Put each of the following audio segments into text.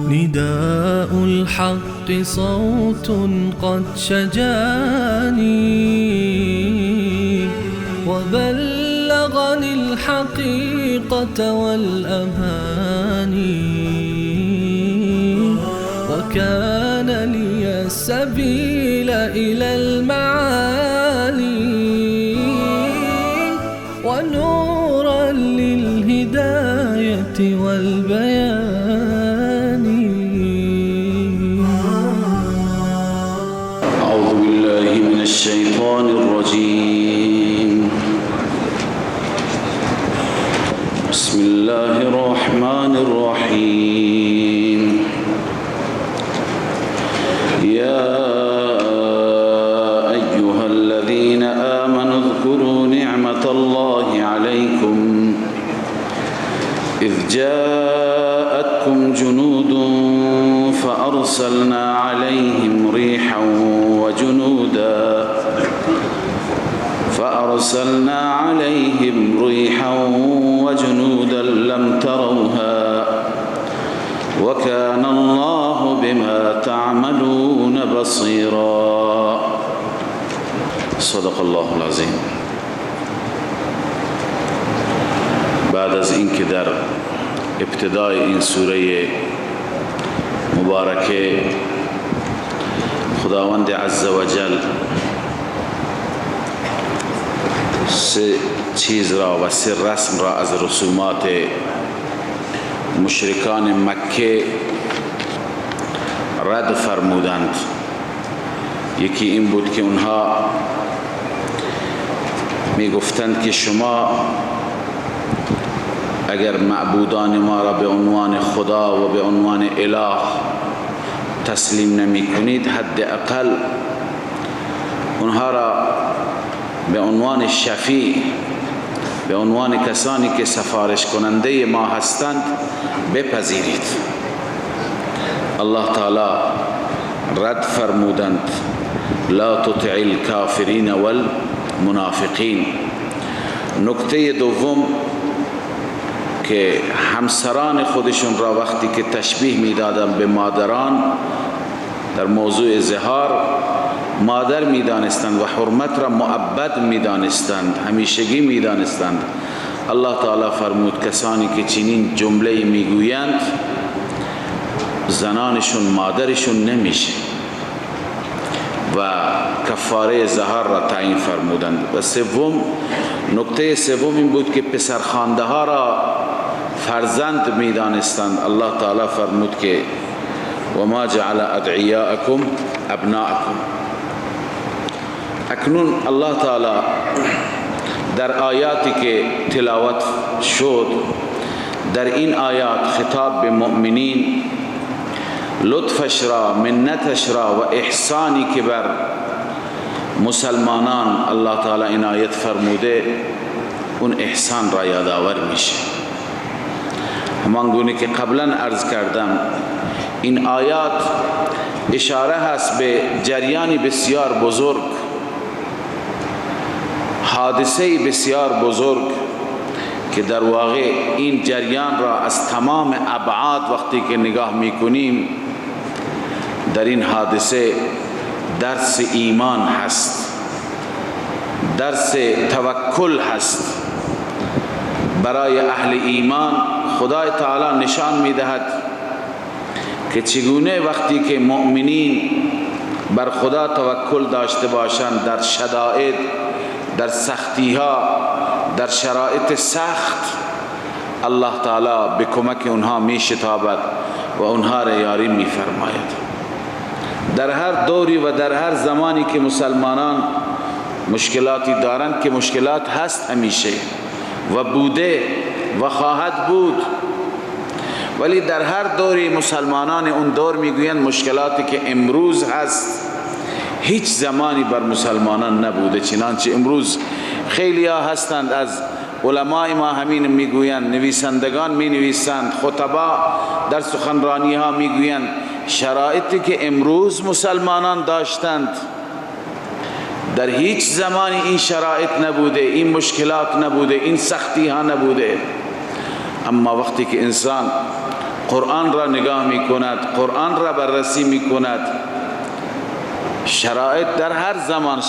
نداء الحق صوت قد شجاني وبلغني الحقيقة والأماني وكان لي السبيل إلى المعالي ونورا للهداية والبيان. أعوذ بالله من الشيطان الرجيم. بسم الله الرحمن الرحيم. يا أيها الذين آمنوا اذكروا نعمة الله عليكم إذ جاءتكم جنود فأرسلنا عليهم ريحا وجنودا لم تروها وكان الله بما تعملون بصيرا. صدق الله العظیم. بعد از اینکه در ابتدای این سوره مبارکه خداوند عزوجل سه چیز را و سه رسم را از رسومات مشرکان مکه رد فرمودند، یکی این بود که اونها می گفتند که شما اگر معبودان ما را به عنوان خدا و به عنوان اله تسلیم نمی کنید، حداقل اونها را به عنوان شفیع، به عنوان کسانی که سفارش کننده ما هستند بپذیرید. الله تعالی رد فرمودند لا تطع الکافرین والمنافقین. نکته دوم که همسران خودشون را وقتی که تشبیه میدادن به مادران در موضوع ظهار، مادر میدانستند و حرمت را مؤبد میدانستند، همیشگی میدانستند. الله تعالی فرمود کسانی که چنین جمله میگویند زنانشون مادرشون نمیشه و کفاره ظهار را تعیین فرمودند. و سوم، نکته سوم این بود که پسرخوانده ها را فرزند میدانستند. الله تعالی فرمود که و ما جعل ادعیاءکم ابناءکم. اکنون الله تعالی در آیاتی که تلاوت شد، در این آیات خطاب به مؤمنین، لطفش را، منتش را و احسانی که بر مسلمانان الله تعالی عنایت فرموده، اون احسان را یادآور میشه. همان گونه که قبلا عرض کردم، این آیات اشاره هست به جریانی بسیار بزرگ، حادثه بسیار بزرگ که در واقع این جریان را از تمام ابعاد وقتی که نگاه میکنیم، در این حادثه درس ایمان هست، درس توکل هست. برای اهل ایمان خدای تعالی نشان میدهد که چگونه وقتی که مؤمنین بر خدا توکل داشته باشند، در شدائد، در سختیها، در شرایط سخت، الله تعالی به کمک اونها می شتابد و اونها را یاری می فرماید. در هر دوری و در هر زمانی که مسلمانان مشکلاتی دارند، که مشکلات هست همیشه و بوده و خواهد بود، ولی در هر دوری مسلمانان اون دور میگویند مشکلاتی که امروز هست هیچ زمانی بر مسلمانان نبوده. چنانچه امروز خیلی ها هستند از علمای ما همین میگویند، نویسندگان می نویسند، خطبا در سخنرانی ها میگویند شرایطی که امروز مسلمانان داشتند در هیچ زمانی این شرایط نبوده، این مشکلات نبوده، این سختی ها نبوده. اما وقتی که انسان قرآن را نگاه می کند، قرآن را بررسی می کند، شرایط در هر زمان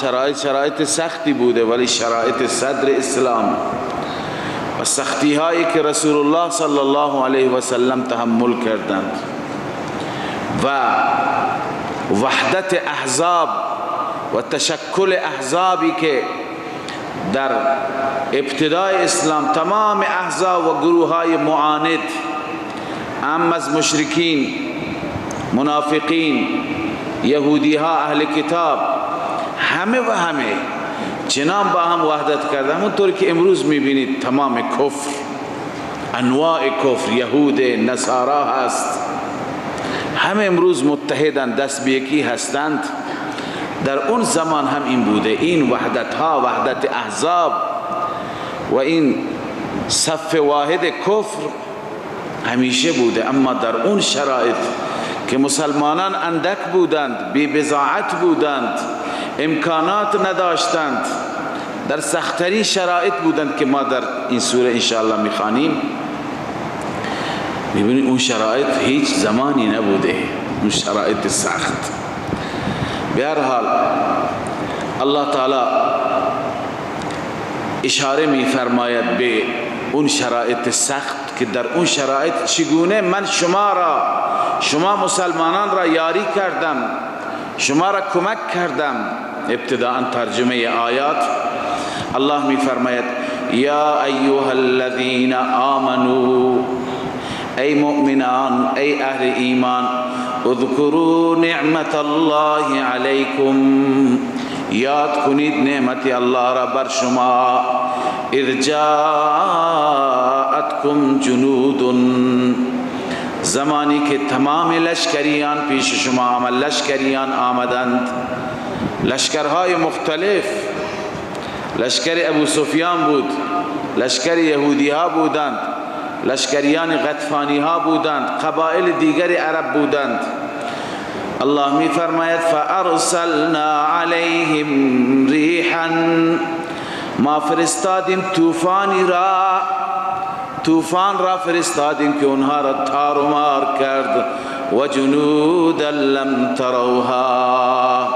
شرایط سختی بوده، ولی شرایط صدر اسلام و سختی هایی که رسول الله صلی الله علیه و سلم تحمل کردند و وحدت احزاب و تشکل احزابی که در ابتدای اسلام تمام احزاب و گروه های معاند، ام از مشرکین، منافقین، یهودی ها، اهل کتاب، همه و همه چنان با هم وحدت کردن. همونطور که امروز میبینید تمام کفر، انواع کفر، یهود، نصارا هست، همه امروز متحدند، دست به یکی هستند. در اون زمان هم این بوده، این وحدت ها، وحدت احزاب و این صف واحد کفر همیشه بوده. اما در اون شرایط که مسلمانان اندک بودند، بی بضاعت بودند، امکانات نداشتند، در سختری شرایط بودند که ما در این سوره انشاءالله میخوانیم، میبینید اون شرایط هیچ زمانی نبوده، اون شرایط سخت. به هر حال الله تعالی اشاره میفرماید به اون شرایط سخت که در اون شرایط چگونه من شما را، شما مسلمانان را یاری کردم، شما را کمک کردم. ابتداء ترجمه آیات الله میفرماید یا ایها الذین آمنوا، ای مؤمنان، ای اهل ایمان، اذکروا نعمت الله علیکم، یاد کنید نعمت الله را بر شما. اذ جاءتکم جنود، زمانی که تمام لشکریان پیش شما آمد، لشکریان آمدند، لشکرهای مختلف، لشکر ابو سفیان بود، لشکر یهودی ها بودند، لشکریان غطفانی ها بودند، قبائل دیگر عرب بودند. الله می فرماید فارسلنا علیهم ریحا، ما فرستادیم طوفانی را، طوفان را فرستادیم که اونها را تارومار کرد. و جنودا لم تروها،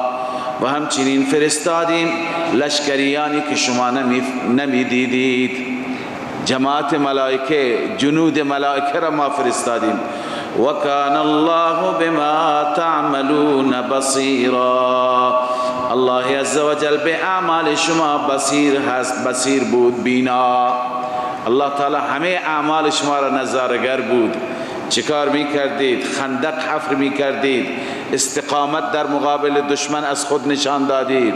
و همچنین فرستادیم لشکریانی که شما نمیدیدید، جماعت ملائکه، جنود ملائکه را ما فرستادیم. و کان الله بما تعملون بصیرا، الله عزوجل به اعمال شما بصیر هست، بصیر بود، بینا. الله تعالی همه اعمال شما را نظارگر بود. چیکار میکردید؟ خندق حفر میکردید، استقامت در مقابل دشمن از خود نشان دادید.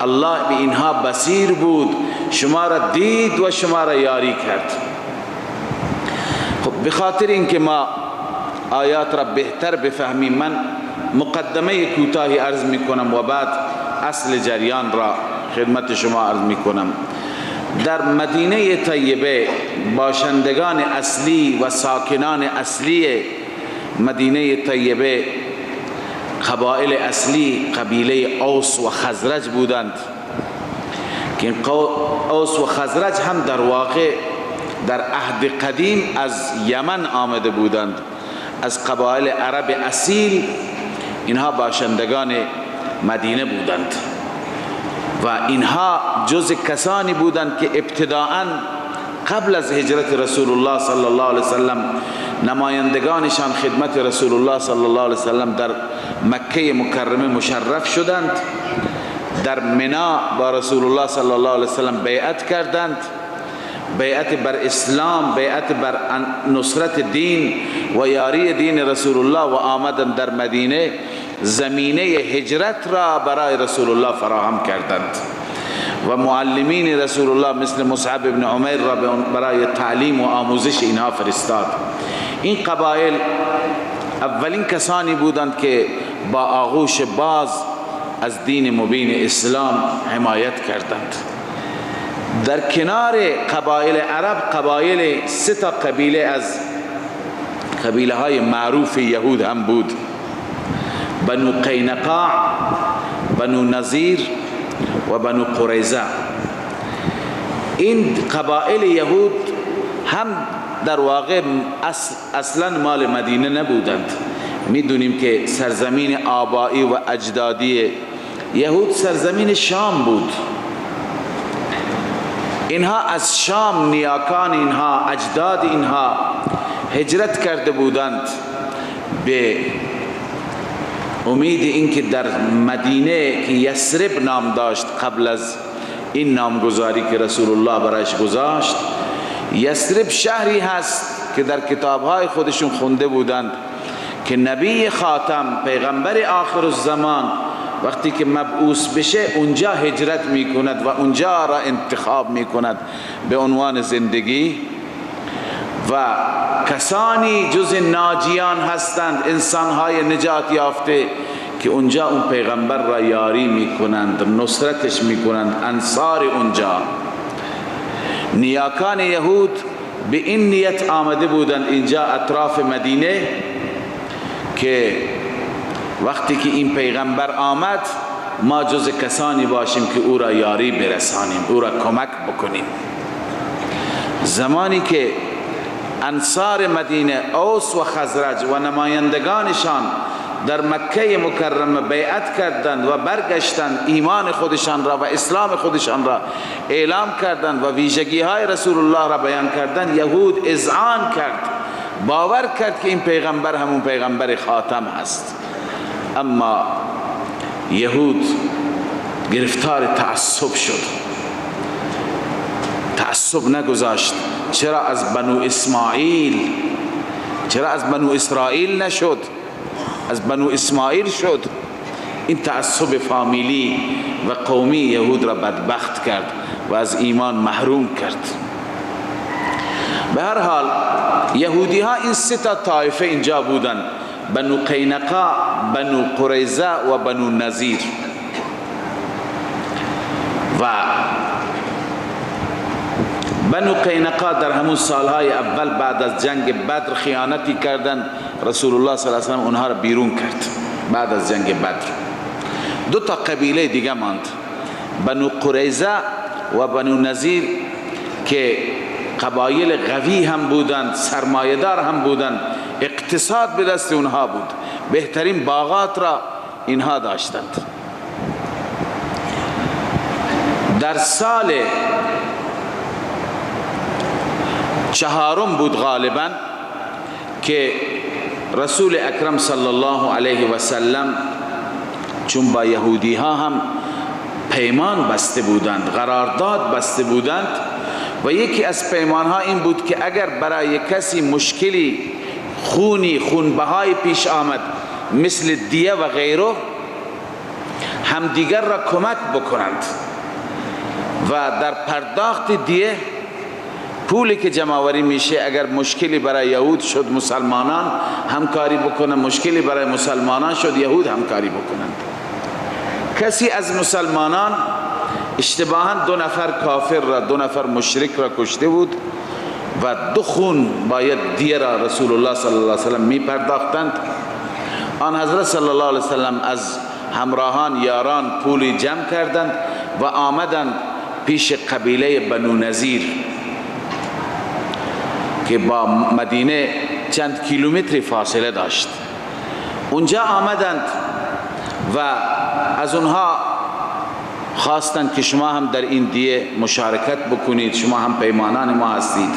الله به اینها بصیر بود، شما را دید و شما را یاری کرد. خب به خاطر اینکه ما آیات را بهتر بفهمیم، من مقدمه کوتاهی عرض میکنم و بعد اصل جریان را خدمت شما عرض میکنم. در مدینه طیبه باشندگان اصلی و ساکنان اصلی مدینه طیبه قبائل اصلی قبیله اوس و خزرج بودند که اوس و خزرج هم در واقع در عهد قدیم از یمن آمده بودند، از قبایل عرب اصیل. اینها باشندگان مدینه بودند و اینها جز کسانی بودند که ابتداءً قبل از هجرت رسول الله صلی الله علیه وسلم نمایندگانشان خدمت رسول الله صلی الله علیه وسلم در مکه مکرمه مشرف شدند، در منا با رسول الله صلی الله علیه وسلم بیعت کردند، بیعت بر اسلام، بیعت بر نصرت دین و یاری دین رسول الله، و آمدند در مدینه زمینه هجرت را برای رسول الله فراهم کردند. و معلمین رسول الله مثل مصعب ابن عمیر را برای تعلیم و آموزش اینها فرستاد. این قبایل اولین کسانی بودند که با آغوش باز از دین مبین اسلام حمایت کردند. در کنار قبایل عرب، قبایل سه تا قبیله از قبیله های معروف یهود هم بود: بنو قینقاع، بنو نظیر و بنو قریظه. این قبایل یهود هم در واقع اصلا مال مدینه نبودند. میدونیم که سرزمین آبایی و اجدادی یهود سرزمین شام بود. اینها از شام، نیاکان اینها، اجداد اینها هجرت کرده بودند به امید اینکه در مدینه که یثرب نام داشت قبل از این نامگذاری که رسول الله برایش گذاشت، یثرب شهری هست که در کتابهای خودشون خونده بودند که نبی خاتم، پیغمبر آخر الزمان، وقتی که مبعوث بشه اونجا هجرت میکند و اونجا را انتخاب میکند به عنوان زندگی. و کسانی جز ناجیان هستند، انسانهای نجات یافته که اونجا اون پیغمبر را یاری میکنند، نصرتش میکنند، انصار اونجا. نیاکان یهود به این نیت آمده بودند اینجا اطراف مدینه که وقتی که این پیغمبر آمد ما جز کسانی باشیم که او را یاری برسانیم، او را کمک بکنیم. زمانی که انصار مدینه، اوس و خزرج و نمایندگانشان در مکه مکرمه بیعت کردند و برگشتند، ایمان خودشان را و اسلام خودشان را اعلام کردند و ویژگی های رسول الله را بیان کردند، یهود اذعان کرد، باور کرد که این پیغمبر همون پیغمبر خاتم هست. اما یهود گرفتار تعصب شد، تعصب نگذاشت. چرا از بنو اسماعیل، چرا از بنو اسرائیل نشد، از بنو اسماعیل شد؟ این تعصب فامیلی و قومی یهود را بدبخت کرد و از ایمان محروم کرد. به هر حال یهودی ها این سه تا طایفه اینجا بودند: بنو قینقاع، بنو قریظه و بنو نظیر. و بنو قینقاع در همون سالهای اول بعد از جنگ بدر خیانتی کردند، رسول الله صلی الله علیه و سلم اونها را بیرون کرد. بعد از جنگ بدر دو تا قبیله دیگه ماند، بنو قریظه و بنو نظیر، که قبایل قوی هم بودند، سرمایه‌دار هم بودند، اقتصاد به دست اونها بود، بهترین باغات را اینها داشتند. در سال چهارم بود غالبا که رسول اکرم صلی الله علیه و سلم، چون با یهودی ها هم پیمان بسته بودند، قرارداد بسته بودند، و یکی از پیمان ها این بود که اگر برای کسی مشکلی، خونی، خونبهای پیش آمد مثل دیه و غیره، همدیگر را کمک بکنند و در پرداخت دیه پولی که جمع‌آوری میشه، اگر مشکلی برای یهود شد مسلمانان همکاری بکنند، مشکلی برای مسلمانان شد یهود همکاری بکنند. کسی از مسلمانان اشتباهاً 2 نفر کافر را، 2 نفر مشرک را کشته بود و 2 خون باید دیه را رسول الله صلی الله علیه وسلم می پرداختند. آن حضرت صلی الله علیه وسلم از همراهان، یاران پولی جمع کردند و آمدند پیش قبیله بنو نظیر که با مدینه چند کیلومتری فاصله داشت. اونجا آمدند و از اونها خواستند که شما هم در این دیه مشارکت بکنید، شما هم پیمانان ما هستید.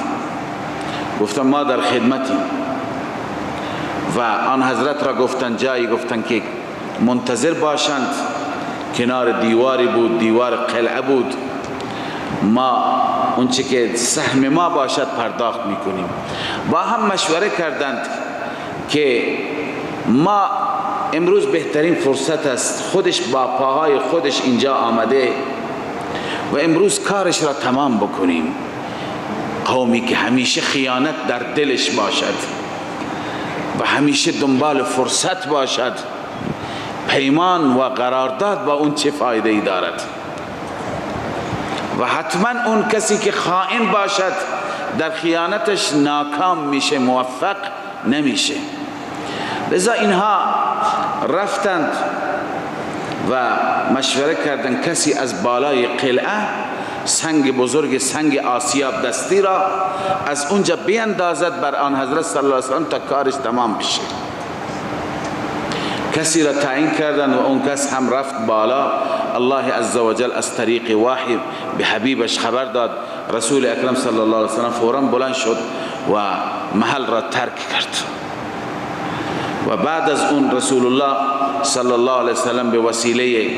گفتن ما در خدمتیم. و آن حضرت را گفتن، جایی گفتن که منتظر باشند، کنار دیواری بود، دیوار قلعه بود، ما اونچه که سهم ما باشد پرداخت میکنیم. با هم مشوره کردند که ما امروز بهترین فرصت است، خودش با پاهای خودش اینجا آمده و امروز کارش را تمام بکنیم. قومی که همیشه خیانت در دلش باشد و همیشه دنبال فرصت باشد، پیمان و قرارداد با اون چه فایده ای دارد؟ و حتما اون کسی که خائن باشد در خیانتش ناکام میشه، موفق نمیشه. لذا اینها رفتند و مشوره کردند کسی از بالای قلعه سنگ بزرگ، سنگ آسیاب دستی را از اونجا بیندازد بر آن حضرت صلی الله علیه وسلم تا کارش تمام بشه. کسی را تعیین کردن و اون کس هم رفت بالا. الله عزوجل از طریق وحی به حبیبش خبر داد. رسول اکرم صلی الله علیه وسلم فورا بلند شد و محل را ترک کرد. و بعد از اون رسول الله صلی الله علیه وسلم به وسیله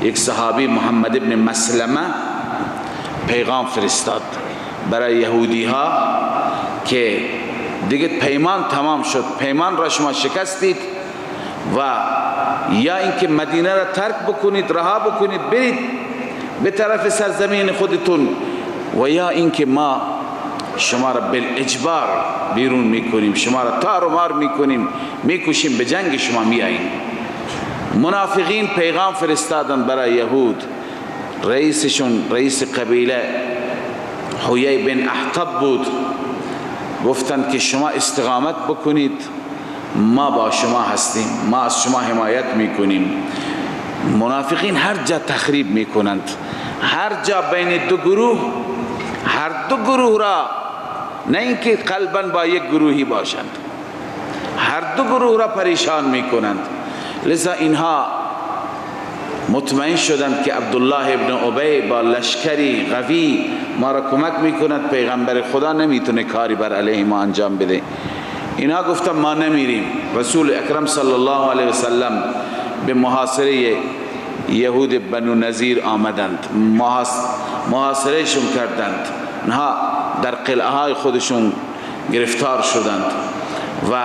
یک صحابی محمد ابن مسلمه پیغام فرستاد برای یهودی ها که دیگه پیمان تمام شد، پیمان را شما شکستید و یا اینکه مدینه را ترک بکنید، رها بکنید، برید به طرف سرزمین خودتون، و یا اینکه ما شما را بالاجبار بیرون میکنیم، شما را تار و مار میکنیم، میکشیم، به جنگ شما میاییم. منافقین پیغام فرستادن برای یهود. رئیسشون، رئیس قبیله حیی بن احطب بود، گفتند که شما استقامت بکنید، ما با شما هستیم، ما از شما حمایت میکنیم. منافقین هر جا تخریب میکنند، هر جا بین دو گروه، هر دو گروه را، نه اینکه قلبا با یک گروهی باشند، هر دو گروه را پریشان میکنند. لذا اینها مطمئن شدند که عبدالله ابن ابی با لشکری قوی ما را کمک میکند، پیغمبر خدا نمیتونه کاری بر علیه ما انجام بده. اینها گفتن ما نمیریم. رسول اکرم صلی الله علیه وسلم به محاصره یهود بنو نظیر آمدند، محاصرهشون کردند، اینها در قلعه های خودشون گرفتار شدند و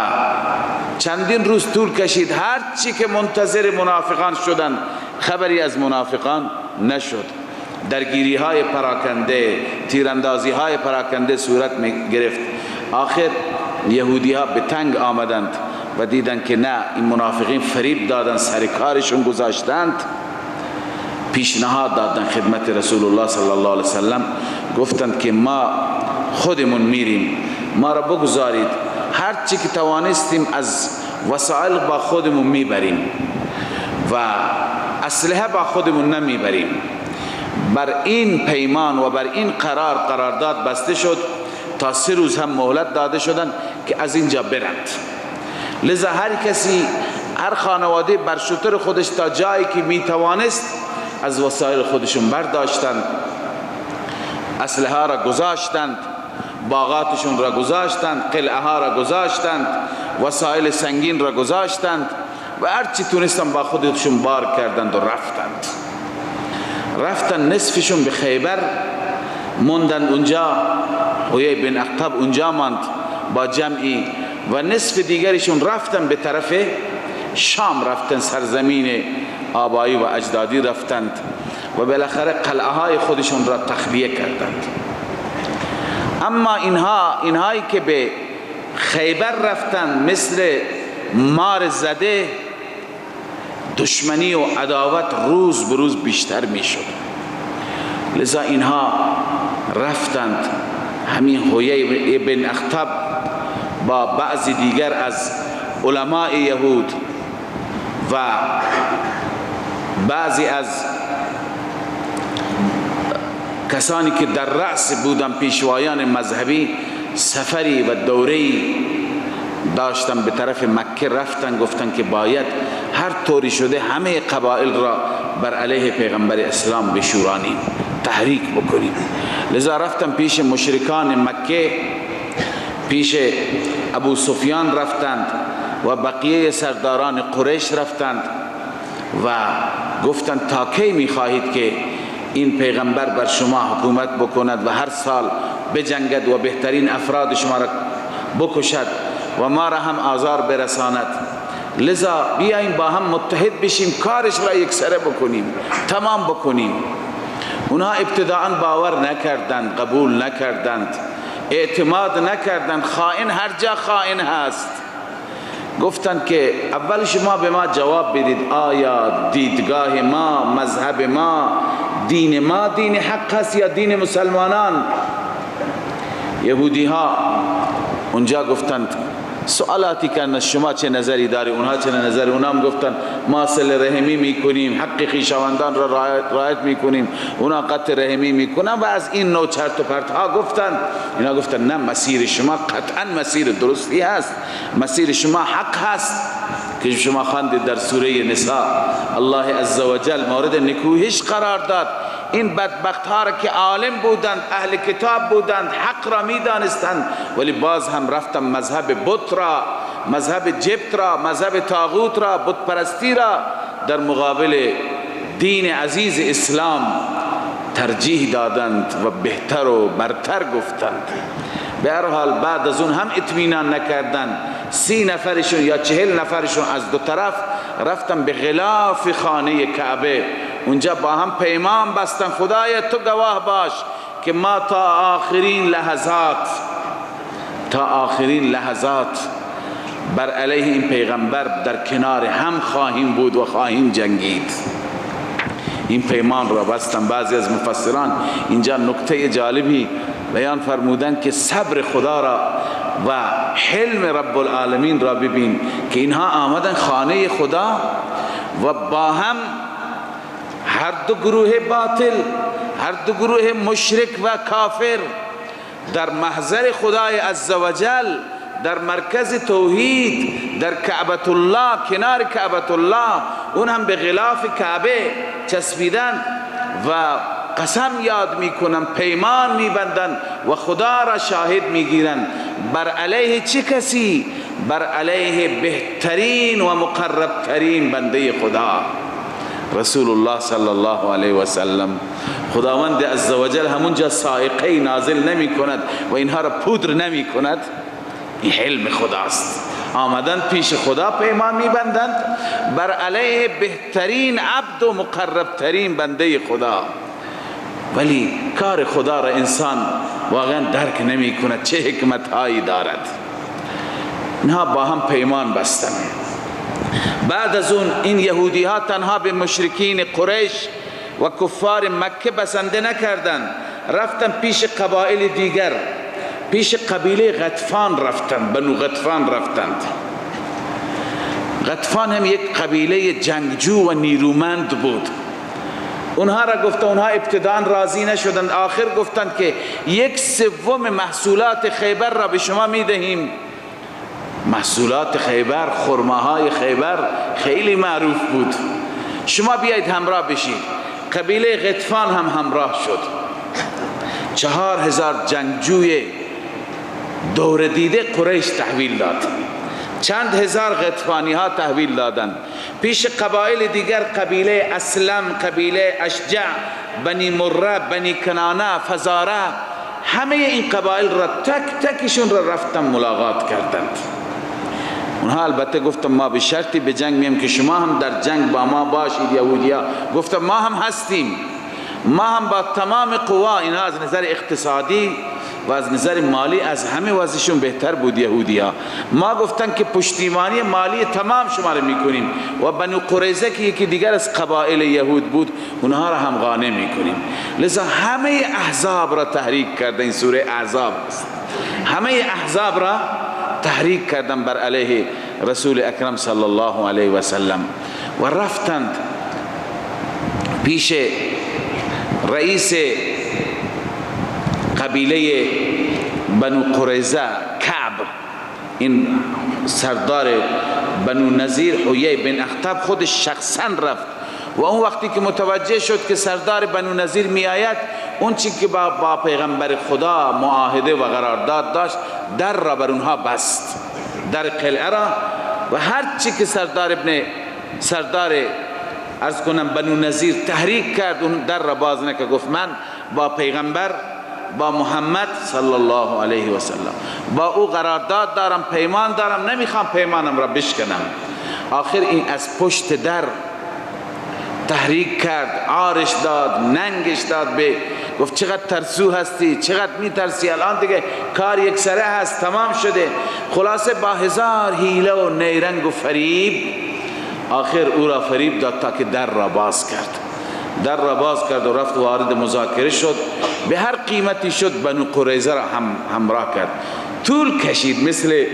چندین روز طول کشید. هر چی که منتظر منافقان شدند خبری از منافقان نشد. درگیری های پراکنده، تیراندازی های پراکنده صورت می گرفت. آخر یهودی ها به تنگ آمدند و دیدند که نه، این منافقین فریب دادن، سر کارشون گذاشتند. پیشنهاد دادن خدمت رسول الله صلی الله علیه وسلم، گفتند که ما خودمون میریم، ما را بگذارید، هر چی که توانستیم از وسایل با خودمون میبریم و اسلحه با خودمون نمیبریم. بر این پیمان و بر این قرارداد بسته شد. تا 3 روز هم مهلت داده شدن که از اینجا برند. لذا هر کسی، هر خانواده بر شتر خودش تا جایی که میتوانست از وسایل خودشون برداشتند، اسلحه را گذاشتند، باغاتشون را گذاشتند، قلعه ها را گذاشتند، وسایل سنگین را گذاشتند و هر چی تونستن با خودشون بار کردند و رفتند. رفتن نصفشون به خیبر موندند اونجا، حیی بن اخطب اونجا ماند با جمعی، و نصف دیگرشون رفتن به طرف شام، رفتن سرزمین آبایی و اجدادی رفتند و بالاخره قلعه های خودشون را تخلیه کردند. اما اینهایی که به خیبر رفتند مثل مار زده، دشمنی و عداوت روز به روز بیشتر میشد. لذا اینها رفتند، همین حیی بن اخطب با بعضی دیگر از علماء یهود و بعضی از کسانی که در رأس بودن، پیشوایان مذهبی، سفری و دوره‌ای داشتن به طرف مکه رفتن، گفتن که باید هر طوری شده همه قبایل را بر علیه پیغمبر اسلام بشورانیم، تحریک بکنیم. لذا رفتن پیش مشرکان مکه، پیش ابو سفیان رفتند و بقیه سرداران قریش رفتند و گفتند تا کی میخواهید که این پیغمبر بر شما حکومت بکند و هر سال بجنگد و بهترین افراد شما را بکشد و ما را هم آزار برساند؟ لذا بیاییم با هم متحد بشیم، کارش را یکسره بکنیم، تمام بکنیم. اونها ابتداعا باور نکردند، قبول نکردند، اعتماد نکردند. خائن هر جا خائن هست. گفتند که اول شما به ما جواب بدید، آیا دیدگاه ما، مذهب ما، دین ما دین حق هست یا دین مسلمانان؟ یهودی ها اونجا گفتند، سوالاتی کردن، شما چه نظری داری، اونها چه نظری، اونها هم گفتن ما صله رحمی میکنیم، حق خویشاوندان را رعایت میکنیم، اونا قطع رحمی میکنن و از این نوع چرت و پرت ها گفتن. اینا گفتن نه، مسیر شما قطعا مسیر درستی هست، مسیر شما حق هست که شما خواندید در سوره نساء. الله عزوجل مورد نکوهش قرار داد این بدبخت ها را که عالم بودند، اهل کتاب بودند، حق را میدانستند، ولی باز هم رفتن مذهب بت را، مذهب جبت را، مذهب طاغوت را، بت پرستی را در مقابل دین عزیز اسلام ترجیح دادند و بهتر و برتر گفتند. به هر حال بعد از اون هم اطمینان نکردند، 30 نفرشون یا 40 نفرشون از دو طرف رفتن به غلاف خانه کعبه، اونجا با هم پیمان بستن، خدایا تو گواه باش که ما تا آخرین لحظات بر علیه این پیغمبر در کنار هم خواهیم بود و خواهیم جنگید. این پیمان را بستن. بعضی از مفسران اینجا نکته جالبی بیان فرمودن که صبر خدا را و حلم رب العالمین را ببین که اینها آمدن خانه خدا و با هم هر دو گروه باطل، هر دو گروه مشرک و کافر در محضر خدای عزوجل، در مرکز توحید، در کعبة الله، کنار کعبة الله، اون هم به غلاف کعبه چسبیدن و قسم یاد میکنن، پیمان میبندن و خدا را شاهد میگیرن بر علیه چه کسی؟ بر علیه بهترین و مقربترین بنده خدا، رسول الله صلی الله علیه و سلم. خداوند عزوجل همونجا صاعقه نازل نمی کند و اینها را پودر نمی کند. این حلم خداست. آمدن پیش خدا پیمان میبندند بر علیه بهترین عبد و مقربترین بنده خدا، ولی کار خدا را انسان واقعا درک نمی کند چه حکمت هایی دارد. اینها با هم پیمان بستند. بعد از اون این یهودی ها تنها به مشرکین قریش و کفار مکه بسنده نکردند، رفتن پیش قبایل دیگر، پیش قبیله غطفان رفتند، بنو غطفان رفتند. غطفان هم یک قبیله جنگجو و نیرومند بود. اونها را گفت، اونها ابتداً راضی نشدند، آخر گفتند که 1/3 محصولات خیبر را به شما میدهیم. محصولات خیبر، خرماهای خیبر خیلی معروف بود، شما بیایید همراه بشید. قبیله غطفان هم همراه شد. 4000 جنگجوی دور دیده قریش تحویل داد، چند هزار غطفانی ها تحویل دادند. پیش قبایل دیگر، قبیله اسلم، قبیله اشجع، بنی مره، بنی کنانه، فزاره، همه این قبایل را تک تکشون را رفتن ملاقات کردند. اونها البته گفتن ما به شرطی به جنگ میم که شما هم در جنگ با ما باشید. یهودیا گفتن ما هم هستیم، ما هم با تمام قوا. اینها از نظر اقتصادی و از نظر مالی از همه وضعشون بهتر بود یهودیا. ما گفتن که پشتیبانی مالی تمام شما رو میکنیم و بنو قریظه که یکی دیگر از قبایل یهود بود اونها را هم قانع میکنیم. لذا همه احزاب را تحریک کردن. این سوره احزاب است. همه احزاب را تحریک کردن بر علیه رسول اکرم صلی الله علیه و سلم و رفتند پیش رئیس قبیله بنو قریظه کعب، این سردار بنو نضیر حیی بن اخطب خودش شخصا رفت و اون وقتی که متوجه شد که سردار بنو نضیر می آید، اون چی که با پیغمبر خدا معاهده و قرارداد داشت در را بر اونها بست، در قلعه را، و هر چی که سردار عرض کنم بنو نضیر تحریک کرد، اون در را باز نکرد. گفت من با پیغمبر، با محمد صلی الله علیه و سلم، با او قرارداد دارم، پیمان دارم، نمیخوام پیمانم را بشکنم. آخر این از پشت در تحریک کرد، عارش داد، ننگش داد، به گفت چقدر ترسو هستی، چقدر میترسی، الان دیگه کار یک سره هست، تمام شده. خلاصه با هزار حیله و نیرنگ و فریب آخر او را فریب داد تا که در را باز کرد. در را باز کرد و رفت وارد مذاکره شد. به هر قیمتی شد بنو قریظه را هم همراه کرد. طول کشید، مثل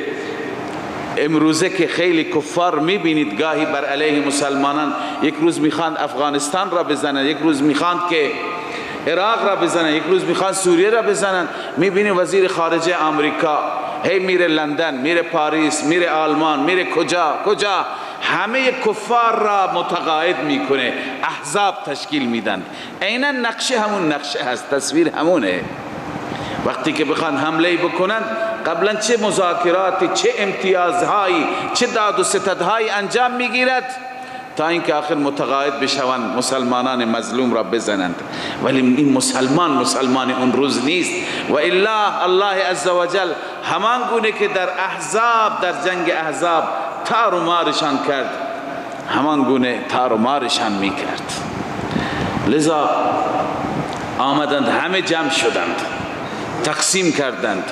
امروزه که خیلی کفار میبینید گاهی بر علیه مسلمانان، یک روز میخواند افغانستان را بزنند، یک روز میخواند که عراق را بزنند، یک روز میخواند سوریه را بزنند. میبینید وزیر خارجه آمریکا هی میره لندن، میره پاریس، میره آلمان، میره کجا کجا، همه کفار را متقاعد میکنه، احزاب تشکیل میدن. عینا نقشه همون نقشه هست، تصویر همونه. وقتی که بخوان حمله بکنن، قبلا چه مذاکراتی، چه امتیازهایی، چه داد و ستدهایی انجام میگیرد تا اینکه آخر متقاعد بشوند، مسلمانان مظلوم را بزنند. ولی این مسلمان مسلمان اون روز نیست. و الا الله عزوجل همان گونه که در احزاب، در جنگ احزاب تار و مارشان کرد، همان گونه تار و مارشان میکرد. لذا آمدند، همه جمع شدند، تقسیم کردند،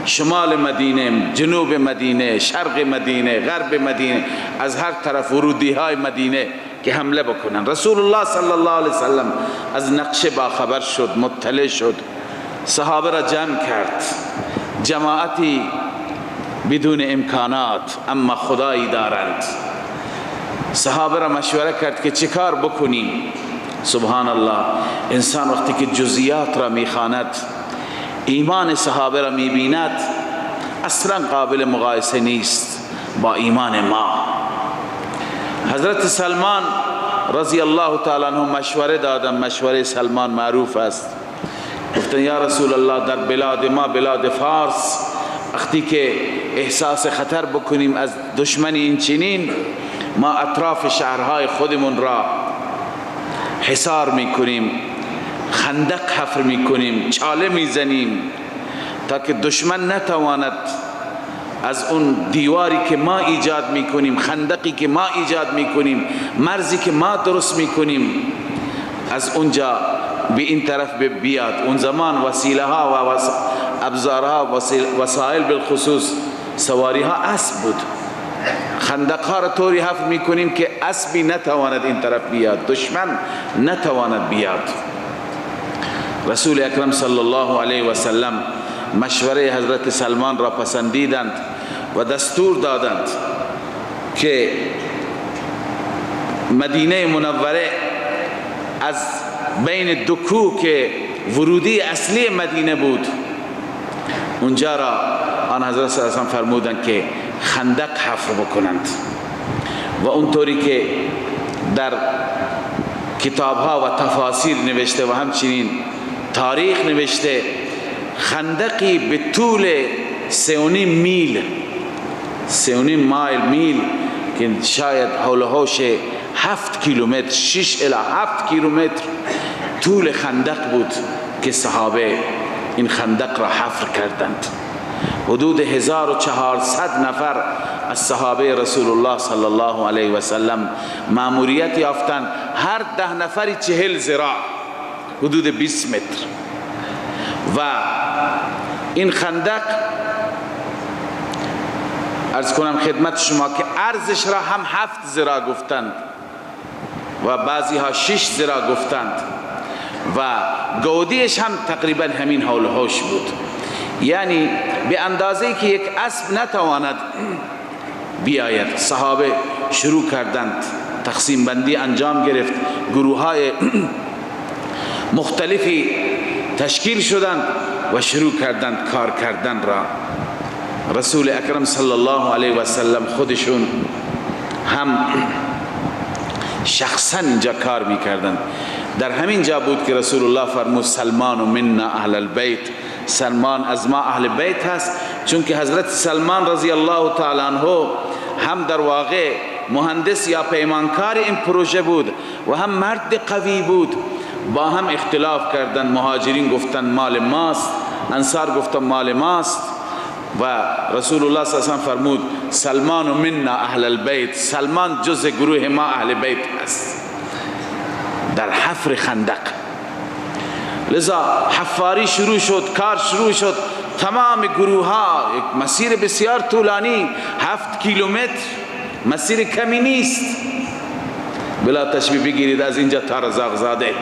شمال مدینه، جنوب مدینه، شرق مدینه، غرب مدینه، از هر طرف ورودی های مدینه که حمله بکنند. رسول الله صلی الله علیه وسلم از نقشه باخبر شد، مطلع شد، صحابه را جمع کرد، جماعتی بدون امکانات اما خدایی دارند. صحابه را مشوره کرد که چه کار بکنیم. سبحان الله، انسان وقتی که جزئیات را میخواند، ایمان صحابه را میبیند، اصلا قابل مقایسه نیست با ایمان ما. حضرت سلمان رضی الله تعالی عنہ مشوره دادن، مشوره سلمان معروف است. گفتن یا رسول الله، در بلاد ما، بلاد فارس، وقتی که احساس خطر بکنیم از دشمن این چنین، ما اطراف شهرهای خودمون را حصار میکنیم، خندق حفر میکنیم، چاله میزنیم تا که دشمن نتواند از اون دیواری که ما ایجاد میکنیم، خندقی که ما ایجاد میکنیم، مرزی که ما درست میکنیم، از اونجا به این طرف بیاد. اون زمان وسیله ها و ابزارها، وسایل بالخصوص سواری ها اسب بود. خندق ها را طوری حفر میکنیم که اسبی نتواند این طرف بیاد، دشمن نتواند بیاد. رسول اکرم صلی الله علیه و سلم مشوره حضرت سلمان را پسندیدند و دستور دادند که مدینه منوره از بین دو کوه که ورودی اصلی مدینه بود، اونجا را آن حضرت صلی الله علیه و سلم فرمودند که خندق حفر بکنند. و اونطوری که در کتابها و تفاسیر نوشته و همچنین تاریخ نوشته، خندقی به طول 3.5 میل، 3.5 مایل میل که شاید حول و حوش 7 کیلومتر، 6 الی 7 کیلومتر طول خندق بود که صحابه این خندق را حفر کردند. حدود 1400 نفر از صحابه رسول الله صلی الله علیه و سلم ماموریت یافتند، هر 10 نفری 40 ذراع، حدود 20 متر. و این خندق عرض کنم خدمت شما که عرضش را هم 7 ذراع گفتند و بعضی ها 6 ذراع گفتند و گودیش هم تقریبا همین حول و حوش بود، یعنی به اندازه که یک اسب نتواند بیاید. صحابه شروع کردند، تقسیم بندی انجام گرفت، گروه های مختلفی تشکیل شدند و شروع کردند کار کردن را. رسول اکرم صلی الله علیه و سلم خودشون هم شخصا اینجا کار میکردند. در همین جا بود که رسول الله فرمود سلمان منا اهل البیت، سلمان از ما اهل بیت هست، چون که حضرت سلمان رضی الله تعالی عنہ هم در واقع مهندس یا پیمانکار این پروژه بود و هم مرد قوی بود. با هم اختلاف کردن، مهاجرین گفتن مال ماست، انصار گفتن مال ماست و رسول الله صلی الله علیه و سلم فرمود سلمان منا اهل البیت، سلمان جز گروه ما اهل بیت است. در حفر خندق. لذا حفاری شروع شد، کار شروع شد، تمام گروه ها، یک مسیر بسیار طولانی، 7 کیلومتر، مسیر کمی نیست، بلا تشبیه بگیرید از اینجا تا رزاقزاده،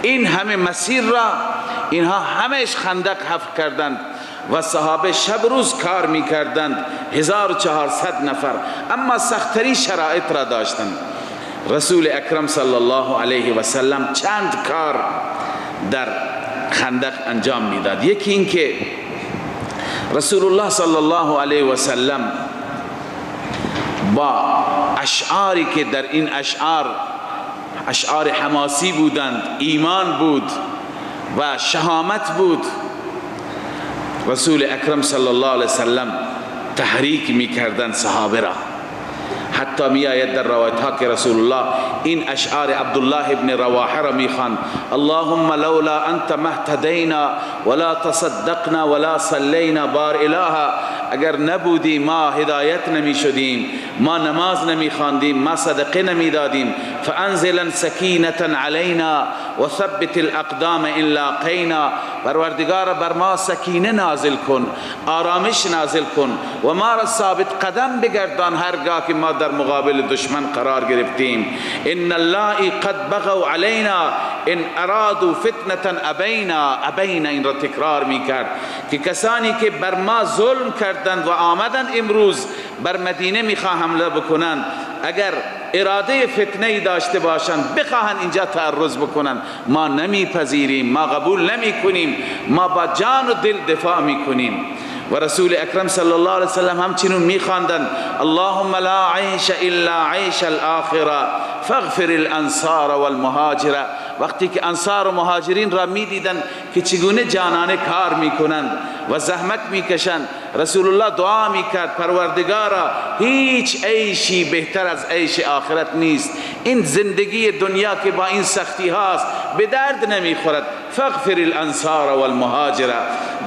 این همه مسیر را اینها همش خندق حفر کردند و صحابه شب روز کار میکردند، 1400 نفر، اما سختری شرایط را داشتند. رسول اکرم صلی الله علیه و سلم چند کار در خندق انجام میداد. یکی این که رسول الله صلی الله علیه و سلم با اشعاری که در این اشعار اشعار حماسی بودند، ایمان بود و شهامت بود، رسول اکرم صلی الله علیه وسلم تحریک میکردند صحابه را. حتی می آید در روایت ها که رسول الله این اشعار عبدالله ابن رواحه را میخواند: اللهم لولا انت ما اهتدینا ولا تصدقنا ولا صلینا. بار اله، اگر نبودی ما هدایت نمی شدیم، ما نماز نمی خواندیم، ما صدقه نمی دادیم. فانزلا سکینة علینا وثبت الاقدام ان لاقینا. پروردگار بر ما سکینه نازل کن، آرامش نازل کن و ما را ثابت قدم بگردان هرگاه که ما در مقابل دشمن قرار گرفتیم. ان الله قد بغوا علینا ان ارادوا فتنة ابینا. ابینا این را تکرار میکرد که کسانی که بر ما ظلم کردند و آمدند امروز بر مدینه میخواه حمله بکنند، اگر اراده فتنه ای داشته باشند، بخواهند اینجا تعرض بکنند، ما نمیپذیریم، ما قبول نمیکنیم، ما با جان و دل دفاع میکنیم. و رسول اکرم صلی الله علیه وسلم همچنین میخواندند: اللهم لا عیش الا عیش الاخره فاغفر الانصار والمهاجره. وقتی که انصار و مهاجرین را میدیدند که چگونه جانانه کار میکنند و زحمت میکشند، رسول الله دعا میکرد: پروردگارا هیچ عیشی بهتر از عیش آخرت نیست، این زندگی دنیا که با این سختی هاست به درد نمیخورد. فاغفر الانصار والمهاجره.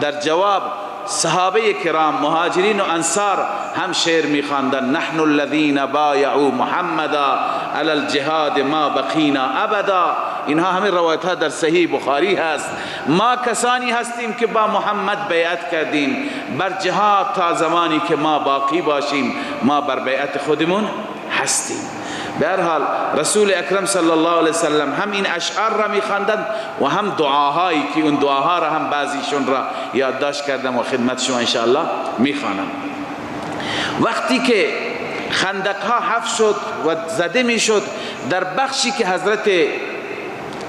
در جواب صحابه کرام مهاجرین و انصار هم شعر میخواندند: نحن الذین بایعوا محمدا علی الجهاد ما بقینا ابدا. اینها همه روایت ها در صحیح بخاری هست. ما کسانی هستیم که با محمد بیعت کردیم بر جهاد تا زمانی که ما باقی باشیم، ما بر بیعت خودمون هستیم. به هر حال رسول اکرم صلی الله علیه وسلم هم این اشعار را میخواندند و هم دعاهایی که اون دعاها را هم بعضیشون را یادداشت کردم و خدمت شما انشاءالله میخوانم. وقتی که خندق ها حفر شد و زده میشد، در بخشی که حضرت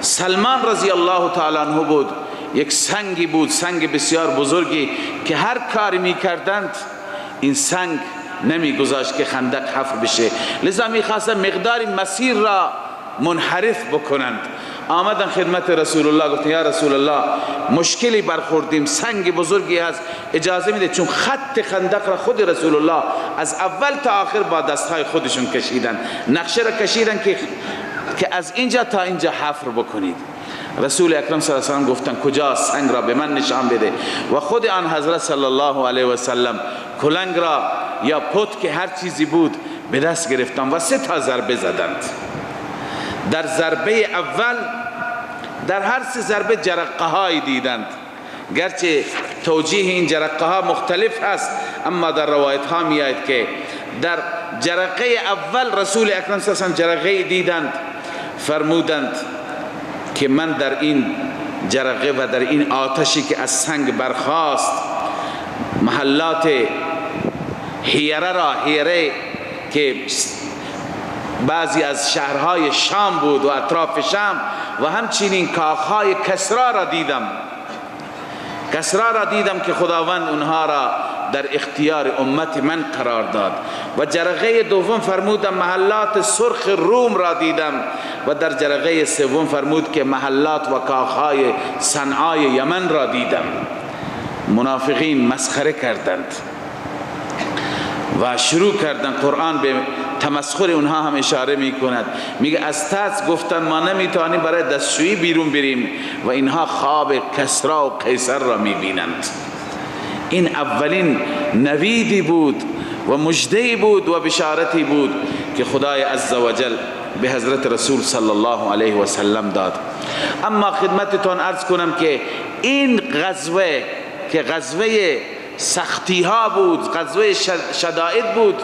سلمان رضی الله تعالی عنه بود، یک سنگی بود، سنگ بسیار بزرگی که هر کاری میکردند این سنگ نمیگذاشت که خندق حفر بشه، لذا میخواستن مقدار مسیر را منحرف بکنند. آمدن خدمت رسول الله، گفتن یا رسول الله مشکلی برخوردیم، سنگ بزرگی هست، اجازه میده؟ چون خط خندق را خود رسول الله از اول تا آخر با دستهای خودشون کشیدن، نقشه را کشیدن که از اینجا تا اینجا حفر بکنید. رسول اکرم صلی الله علیه و سلم گفتن کجا سنگ را به من نشان بده، و خود آن حضرت صلی الله علیه و سلم کلنگ را یا پت که هر چیزی بود به دست گرفتن و 3 تا ضربه زدند. در ضربه اول در هر 3 ضربه جرقه های دیدند، گرچه توجیه این جرقه ها مختلف هست، اما در روایت ها می آید که در جرقه اول رسول اکرم صلی الله علیه و سلم جرقه دیدند، فرمودند که من در این جرقه و در این آتشی که از سنگ برخاست محلات حیره را، حیره که بعضی از شهرهای شام بود و اطراف شام، و همچنین کاخهای کسرا را دیدم، کسرا را دیدم که خداوند اونها را در اختیار امت من قرار داد. و جرقه دوم فرمودم محلات سرخ روم را دیدم، و در جرقه سوم فرمود که محلات و کاخهای صنعای یمن را دیدم. منافقین مسخره کردند و شروع کردند، قرآن به تمسخر اونها هم اشاره می کند، میگه از ترس گفتن ما نمیتوانیم برای دستشویی بیرون بریم، و اینها خواب کسرا و قیصر را میبینند. این اولین نویدی بود و مژده‌ای بود و بشارتی بود که خدای عزوجل به حضرت رسول صلی الله علیه و سلم داد. اما خدمتتان عرض کنم که این غزوه که غزوه سختی ها بود، غزوه شدائد بود،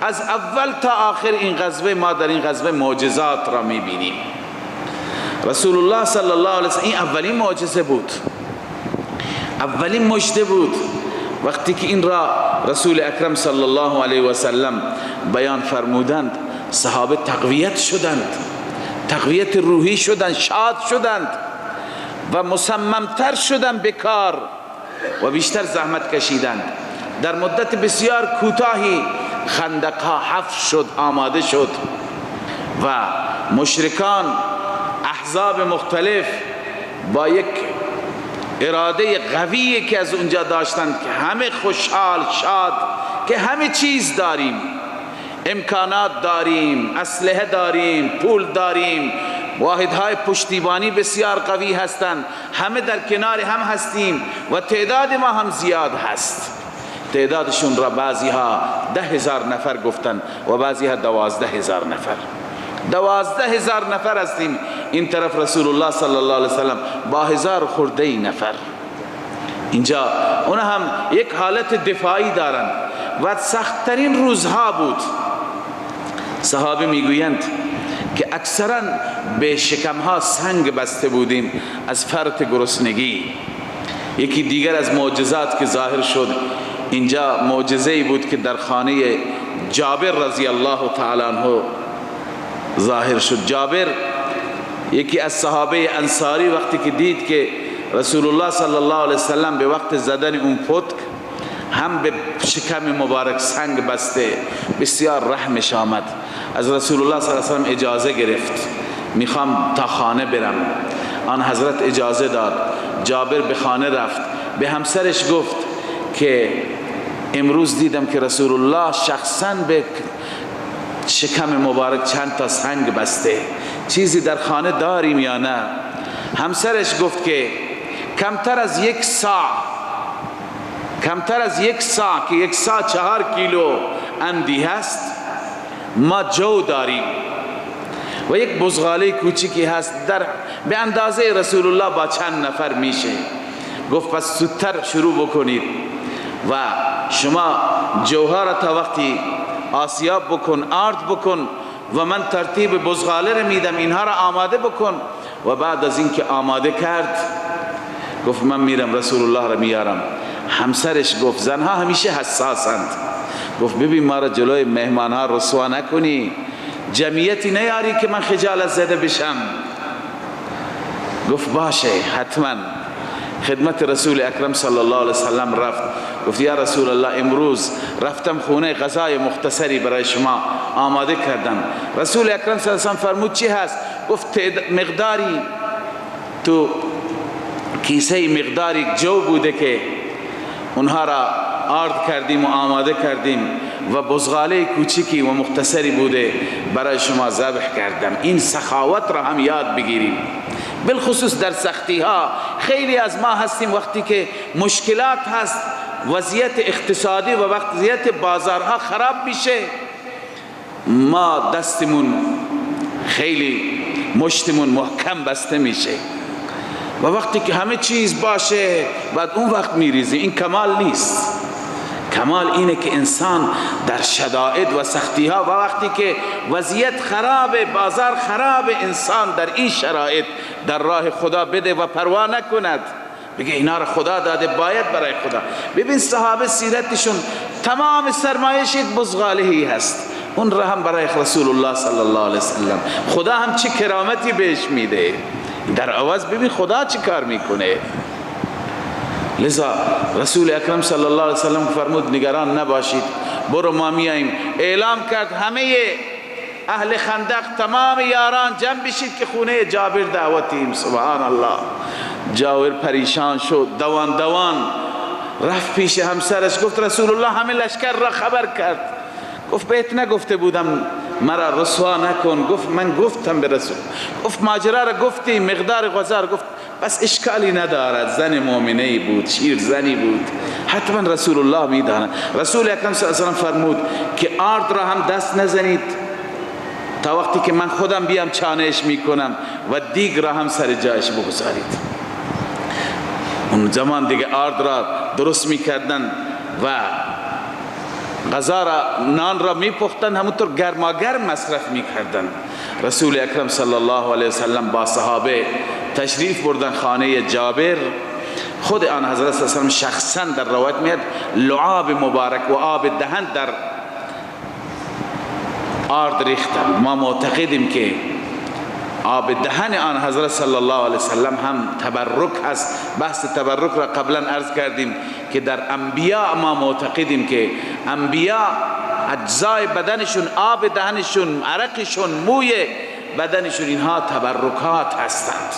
از اول تا آخر این غزوه ما در این غزوه معجزات را میبینیم. رسول الله صلی الله علیه و سلم این اولین معجزه بود، اولین مژده بود. وقتی که این را رسول اکرم صلی الله علیه و سلم بیان فرمودند، صحابه تقویت شدند، تقویت روحی شدند، شاد شدند و مصممتر شدند به کار و بیشتر زحمت کشیدند. در مدت بسیار کوتاهی خندق ها حفر شد، آماده شد و مشرکان احزاب مختلف با یک اراده قوی که از اونجا داشتند که همه خوشحال شاد که همه چیز داریم، امکانات داریم، اسلحه داریم، پول داریم، واحدهای پشتیبانی بسیار قوی هستند، همه در کنار هم هستیم و تعداد ما هم زیاد هست. تعدادشون را بعضی ها 10,000 نفر گفتن و بعضی ها 12,000 نفر. 12,000 نفر هستیم. این طرف رسول الله صلی الله علیه وسلم با 1000 خورده نفر. اینجا اونا هم یک حالت دفاعی دارند و سختترین روزها بود. صحابه میگویند که اکثرا به شکمها سنگ بسته بودیم از فرط گرسنگی. یکی دیگر از معجزات که ظاهر شد اینجا، معجزه‌ای بود که در خانه جابر رضی الله تعالی عنه ظاهر شد. جابر یکی از صحابه انصاری وقتی که دید که رسول الله صلی الله علیه وسلم به وقت زدن اون پتک هم به شکم مبارک سنگ بسته، بسیار رحمش آمد. از رسول الله صلی الله علیه وسلم اجازه گرفت، میخوام تا خانه برم. آن حضرت اجازه داد. جابر به خانه رفت، به همسرش گفت که امروز دیدم که رسول الله شخصا به شکم مبارک چند تا سنگ بسته، چیزی در خانه داریم یا نه؟ همسرش گفت که کمتر از یک ساع، کمتر از یک ساع که یک ساع 4 کیلو اندی هست، ما جو داریم و یک بزغاله کوچیکی هست در به اندازه رسول الله با چند نفر میشه. گفت پس زودتر شروع بکنید و شما جوها را تا وقتی آسیاب بکن، آرد بکن و من ترتیب بزغاله را میدم، اینها را آماده بکن. و بعد از اینکه آماده کرد گفت من میرم رسول الله را میارم. همسرش گفت، زنها همیشه حساسند، گفت ببین ما را جلوی مهمانها رسوا نکنی، جمعیتی نیاری که من خجالت زده بشم. گفت باشه حتما. خدمت رسول اکرم صلی الله علیه وسلم رفت، گفت یا رسول الله امروز رفتم خونه غذای مختصری برای شما آماده کردم. رسول اکرم صلی الله علیه وسلم فرمود چی هست؟ گفت مقداری تو کیسه مقداری جو بوده که اونها را آرد کردیم و آماده کردیم و بزغاله کوچکی و مختصری بوده برای شما ذبح کردم. این سخاوت را هم یاد بگیریم، بالخصوص در سختی ها. خیلی از ما هستیم وقتی که مشکلات هست، وضعیت اقتصادی و وضعیت بازارها خراب میشه، ما دستمون خیلی مشتمون محکم بسته میشه و وقتی که همه چیز باشه بعد اون وقت میریزی. این کمال نیست. کمال اینه که انسان در شدائد و سختی ها و وقتی که وضعیت خرابه، بازار خرابه، انسان در این شرایط در راه خدا بده و پروا نکند، بگه اینا را خدا داده باید برای خدا. ببین صحابه سیرتشون تمام سرمایش یک بزغالهی هست، اون را هم برای رسول الله صلی الله علیه وسلم خدا هم چه کرامتی بهش میده. در عوض ببین خدا چه کار میکنه. لذا رسول اکرم صلی الله علیه وسلم فرمود نگران نباشید، برو ما میاییم. اعلام کرد همه اهل خندق تمام یاران جمع بشید که خونه جابر دعوتیم. سبحان الله. جابر پریشان شد، دوان دوان رفت پیش همسرش، گفت رسول الله همه لشکر را خبر کرد. گفت بهت نگفته بودم مرا رسوا نکن؟ گفت من گفتم به رسول. گفت ماجرا را گفتی، مقدار غذا را گفت، بس اشکالی ندارد، زن مؤمنه بود، شیر زنی بود، حتما رسول الله میداند. رسول اکرم صلی الله علیه و سلم فرمود که آرد را هم دست نزنید، تا وقتی که من خودم بیام چانهش میکنم و دیگ را هم سر جایش بگذارید. اون زمان دیگه آرد را درست میکردن و غذا را، نان را میپختن، همونطور گرما گرم مصرف میکردن. رسول اکرم صلی الله علیه وسلم با صحابه تشریف بردن خانه جابر. خود آن حضرت صلی الله علیه وسلم شخصا در روایت میاد لعاب مبارک و آب دهن در آرد ریختن. ما معتقدیم که آب دهن آن حضرت صلی الله علیه وسلم هم تبرک هست. بحث تبرک را قبلا عرض کردیم که در انبیاء ما معتقدیم که انبیاء اجزای بدنشون، آب دهنشون، عرقشون، موی بدنشون، اینها تبرکات هستند.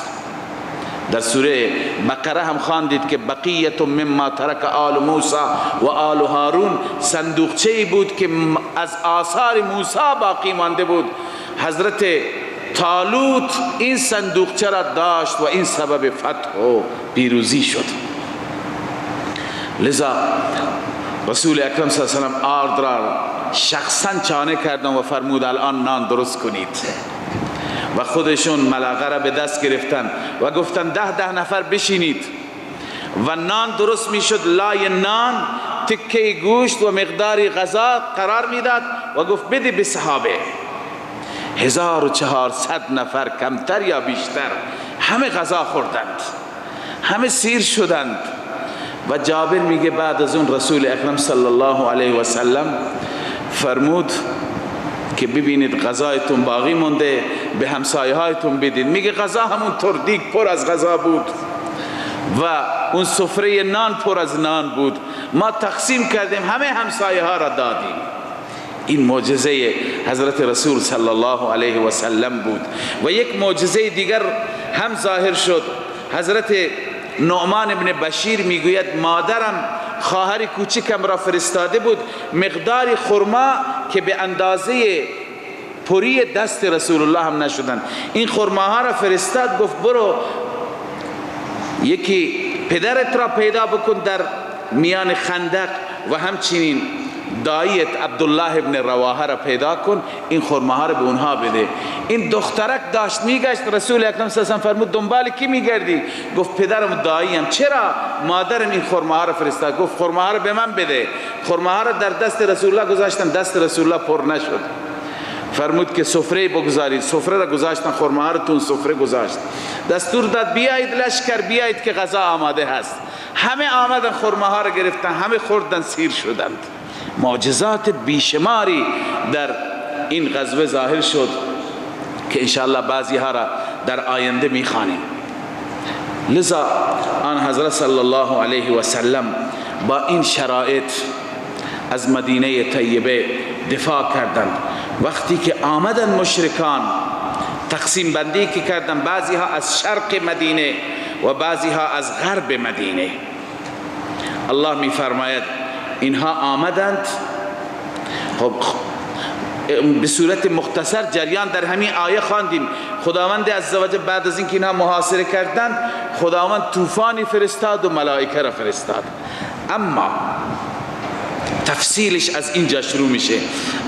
در سوره بقره هم خواندید که بقیت مما ترک آل موسی و آل هارون، صندوقچه‌ای بود که از آثار موسی باقی مانده بود. حضرت طالوت این صندوقچه را داشت و این سبب فتح و پیروزی شد. لذا رسول اکرم صلی الله علیه و سلم آرد را شخصا چانه کردن و فرمود الان نان درست کنید، و خودشون ملغه را به دست گرفتن و گفتن 10 نفر بشینید و نان درست میشد. لای نان تکه گوشت و مقداری غذا قرار میداد و گفت بده به صحابه. 1400 نفر کمتر یا بیشتر همه غذا خوردند، همه سیر شدند. و جابر میگه بعد از اون رسول اکرم صلی الله علیه و سلم فرمود که ببینید غذایتون باقی مونده، به همسایه هایتون بدید. میگه غذا همون دیگ پر از غذا بود و اون سفره نان پر از نان بود، ما تقسیم کردیم، همه همسایه ها را دادیم. این معجزه حضرت رسول صلی الله علیه و سلم بود. و یک معجزه دیگر هم ظاهر شد. حضرت نعمان ابن بشیر میگوید مادرم خواهر کوچکم را فرستاده بود مقدار خرما که به اندازه پری دست رسول الله هم نشدن، این خرماها را فرستاد، گفت برو یکی پدرت را پیدا بکن در میان خندق و همچنین داییت عبدالله ابن رواحه را پیدا کن، این خرماها را به اونها بده. این دخترک داشت میگشت، رسول اکرم صلی الله علیه و فرمود دنبال کی میگردی؟ گفت پدرم داییم. چرا؟ مادرم این خرماها را فرستاد. گفت خرماها را به من بده. خرماها را در دست رسول الله گذاشتن، دست رسول الله پر نشد. فرمود که سفره بگذارید، سفره را گذاشتن، خرماها را تون سفره گذاشت. دستور داد بیایید لشکر، بیایید که غذا آماده هست. همه آمدن، خرماها را گرفتن، همه خوردن، سیر شدند. معجزات بیشماری در این غزوه ظاهر شد که انشاءالله بعضی ها را در آینده میخوانیم. لذا آن حضرت صلی الله علیه و سلم با این شرایط از مدینه طیبه دفاع کردند. وقتی که آمدن مشرکان، تقسیم بندی که کردن، بعضی ها از شرق مدینه و بعضی ها از غرب مدینه. الله می فرماید اینها آمدند. خب به صورت مختصر جریان در همین آیه خواندیم. خداوند عزوجل بعد از اینکه اینها محاصره کردند، خداوند طوفانی فرستاد و ملائکه را فرستاد. اما تفصیلش از اینجا شروع میشه.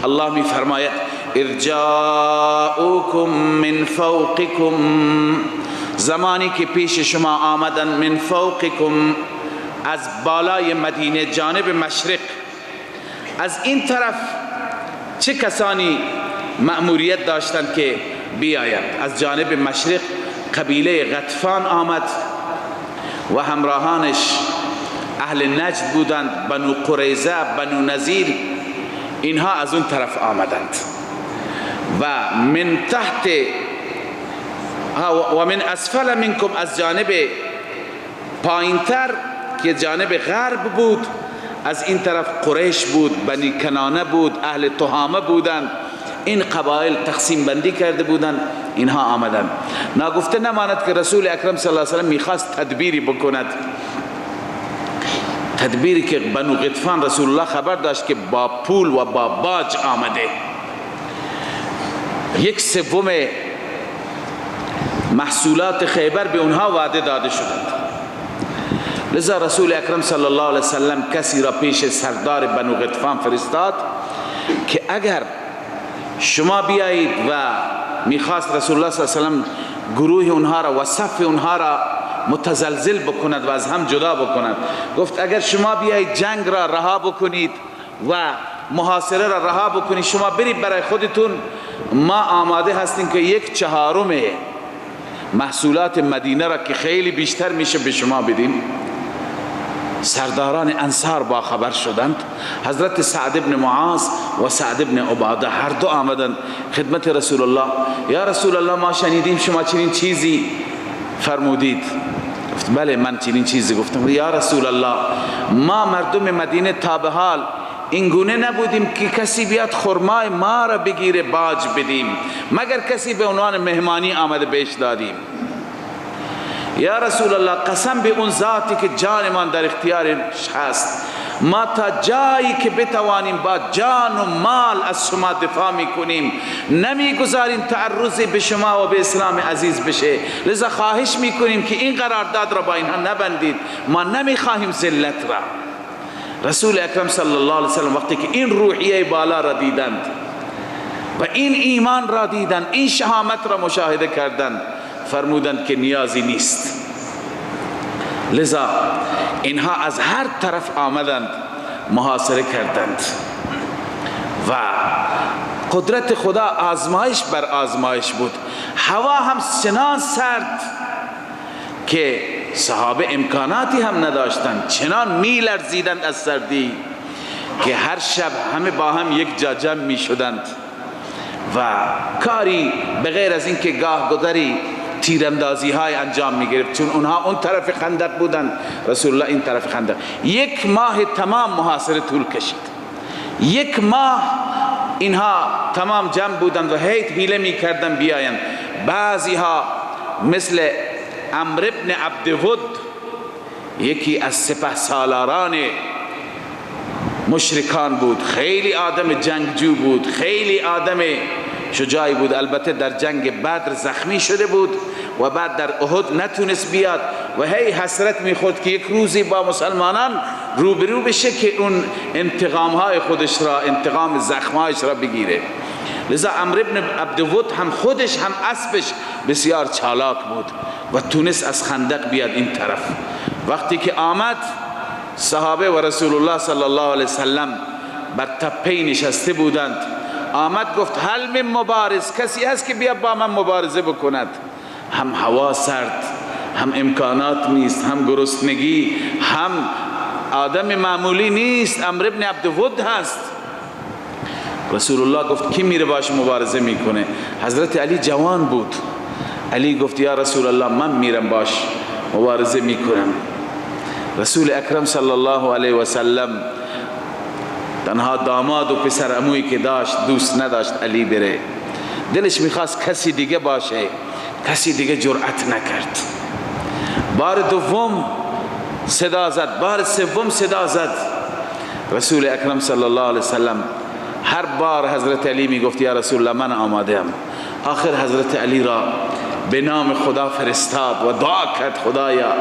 الله می فرماید اذ جاءوکم من فوقکم، زمانی که پیش شما آمدن، من فوقکم، از بالای مدینه جانب مشرق. از این طرف چه کسانی مأموریت داشتند که بیایند؟ از جانب مشرق قبیله غطفان آمد و همراهانش اهل نجد بودند، بنو قریظه، بنو نظیر، اینها از اون طرف آمدند. و من تحت و من اسفل منکم، از جانب پایینتر که جانب غرب بود، از این طرف قریش بود، بنی کنانه بود، اهل تهامه بودند. این قبایل تقسیم بندی کرده بودند، اینها آمدند. ناگفته نماند که رسول اکرم صلی الله علیه و سلم میخواست تدبیری بکند، تدبیری که بنو غطفان رسول الله خبر داشت که با پول و با باج آمده. 1/3 محصولات خیبر به اونها وعده داده شدند. لذا رسول اکرم صلی الله علیه وسلم کسی را پیش سردار بنو غطفان فرستاد که اگر شما بیایید و میخواست رسول الله صلی الله علیه و سلم گروه اونها را و صف اونها را متزلزل بکند و از هم جدا بکند. گفت اگر شما بیایید جنگ را رها بکنید و محاصره را رها بکنید، شما برید برای خودتون، ما آماده هستیم که 1/4 محصولات مدینه را که خیلی بیشتر میشه به شما بدیم. سرداران انصار با خبر شدند. حضرت سعد ابن معاذ و سعد ابن عباده هر دو آمدند خدمت رسول الله. یا رسول الله، ما شنیدیم شما چنین چیزی فرمودید. گفت بله، من چنین چیزی گفتم. یا رسول الله، ما مردم مدینه تا به حال اینگونه نبودیم که کسی بیاد خرمای ما را بگیره باج بدیم، مگر کسی به عنوان مهمانی آمده بهش دادیم. یا رسول الله، قسم به اون ذاتی که جانمان در اختیارش هست، ما تا جایی که بتوانیم با جان و مال از شما دفاع میکنیم، نمیگذاریم تعرضی به شما و به اسلام عزیز بشه. لذا خواهش میکنیم که این قرارداد را با اینها نبندید، ما نمیخواهیم ذلت را. رسول اکرم صلی الله علیه وسلم وقتی که این روحیه بالا را دیدند و این ایمان را دیدند، این شهامت را مشاهده کردند، فرمودند که نیازی نیست. لذا اینها از هر طرف آمدند، محاصره کردند و قدرت خدا آزمایش بر آزمایش بود. هوا هم چنان سرد که صحابه امکاناتی هم نداشتند، چنان می لرزیدند از سردی که هر شب همه با هم یک جا جمع می شدند و کاری به غیر از اینکه گاه گذری تیراندازی های انجام می گرفت، چون اونها اون طرف خندق بودند، رسول الله این طرف خندق. 1 ماه تمام محاصره طول کشید. 1 ماه اینها تمام جمع بودند و هیت حیله می کردند بیایند. بعضی ها مثل عمرو بن عبدود، یکی از سپه سالاران مشرکان بود، خیلی آدم جنگجو بود، خیلی آدم شجاعی بود. البته در جنگ بدر زخمی شده بود و بعد در احد نتونست بیاد و هی حسرت میخورد که یک روزی با مسلمانان روبرو بشه که اون انتقامهای خودش را، انتقام زخمهایش را بگیره. لذا عمرو بن عبدود هم خودش هم اسبش بسیار چالاک بود و تونست از خندق بیاد این طرف. وقتی که آمد، صحابه و رسول الله صلی الله علیه وسلم بر تپه نشسته بودند. آمد گفت هل من مبارز، کسی هست که بیا با من مبارزه بکند؟ هم هوا سرد، هم امکانات نیست، هم گرسنگی، هم آدم معمولی نیست، عمرو بن عبدود هست. رسول الله گفت کی میره باش مبارزه میکنه؟ حضرت علی جوان بود. علی گفت یا رسول الله، من میرم باش مبارزه میکنم. رسول اکرم صلی الله علیه و سلم تنها داماد و پسر عمویی که داشت دوست نداشت علی بره، دلش میخواست کسی دیگه باشه، کسی دیگه جرأت نکرد. بار دوم صدا زد، بار سوم صدا زد. رسول اکرم صلی الله علیه وسلم هر بار حضرت علی میگفت یا رسول الله من آماده ام. آخر حضرت علی را به نام خدا فرستاد و دعا کرد خدایا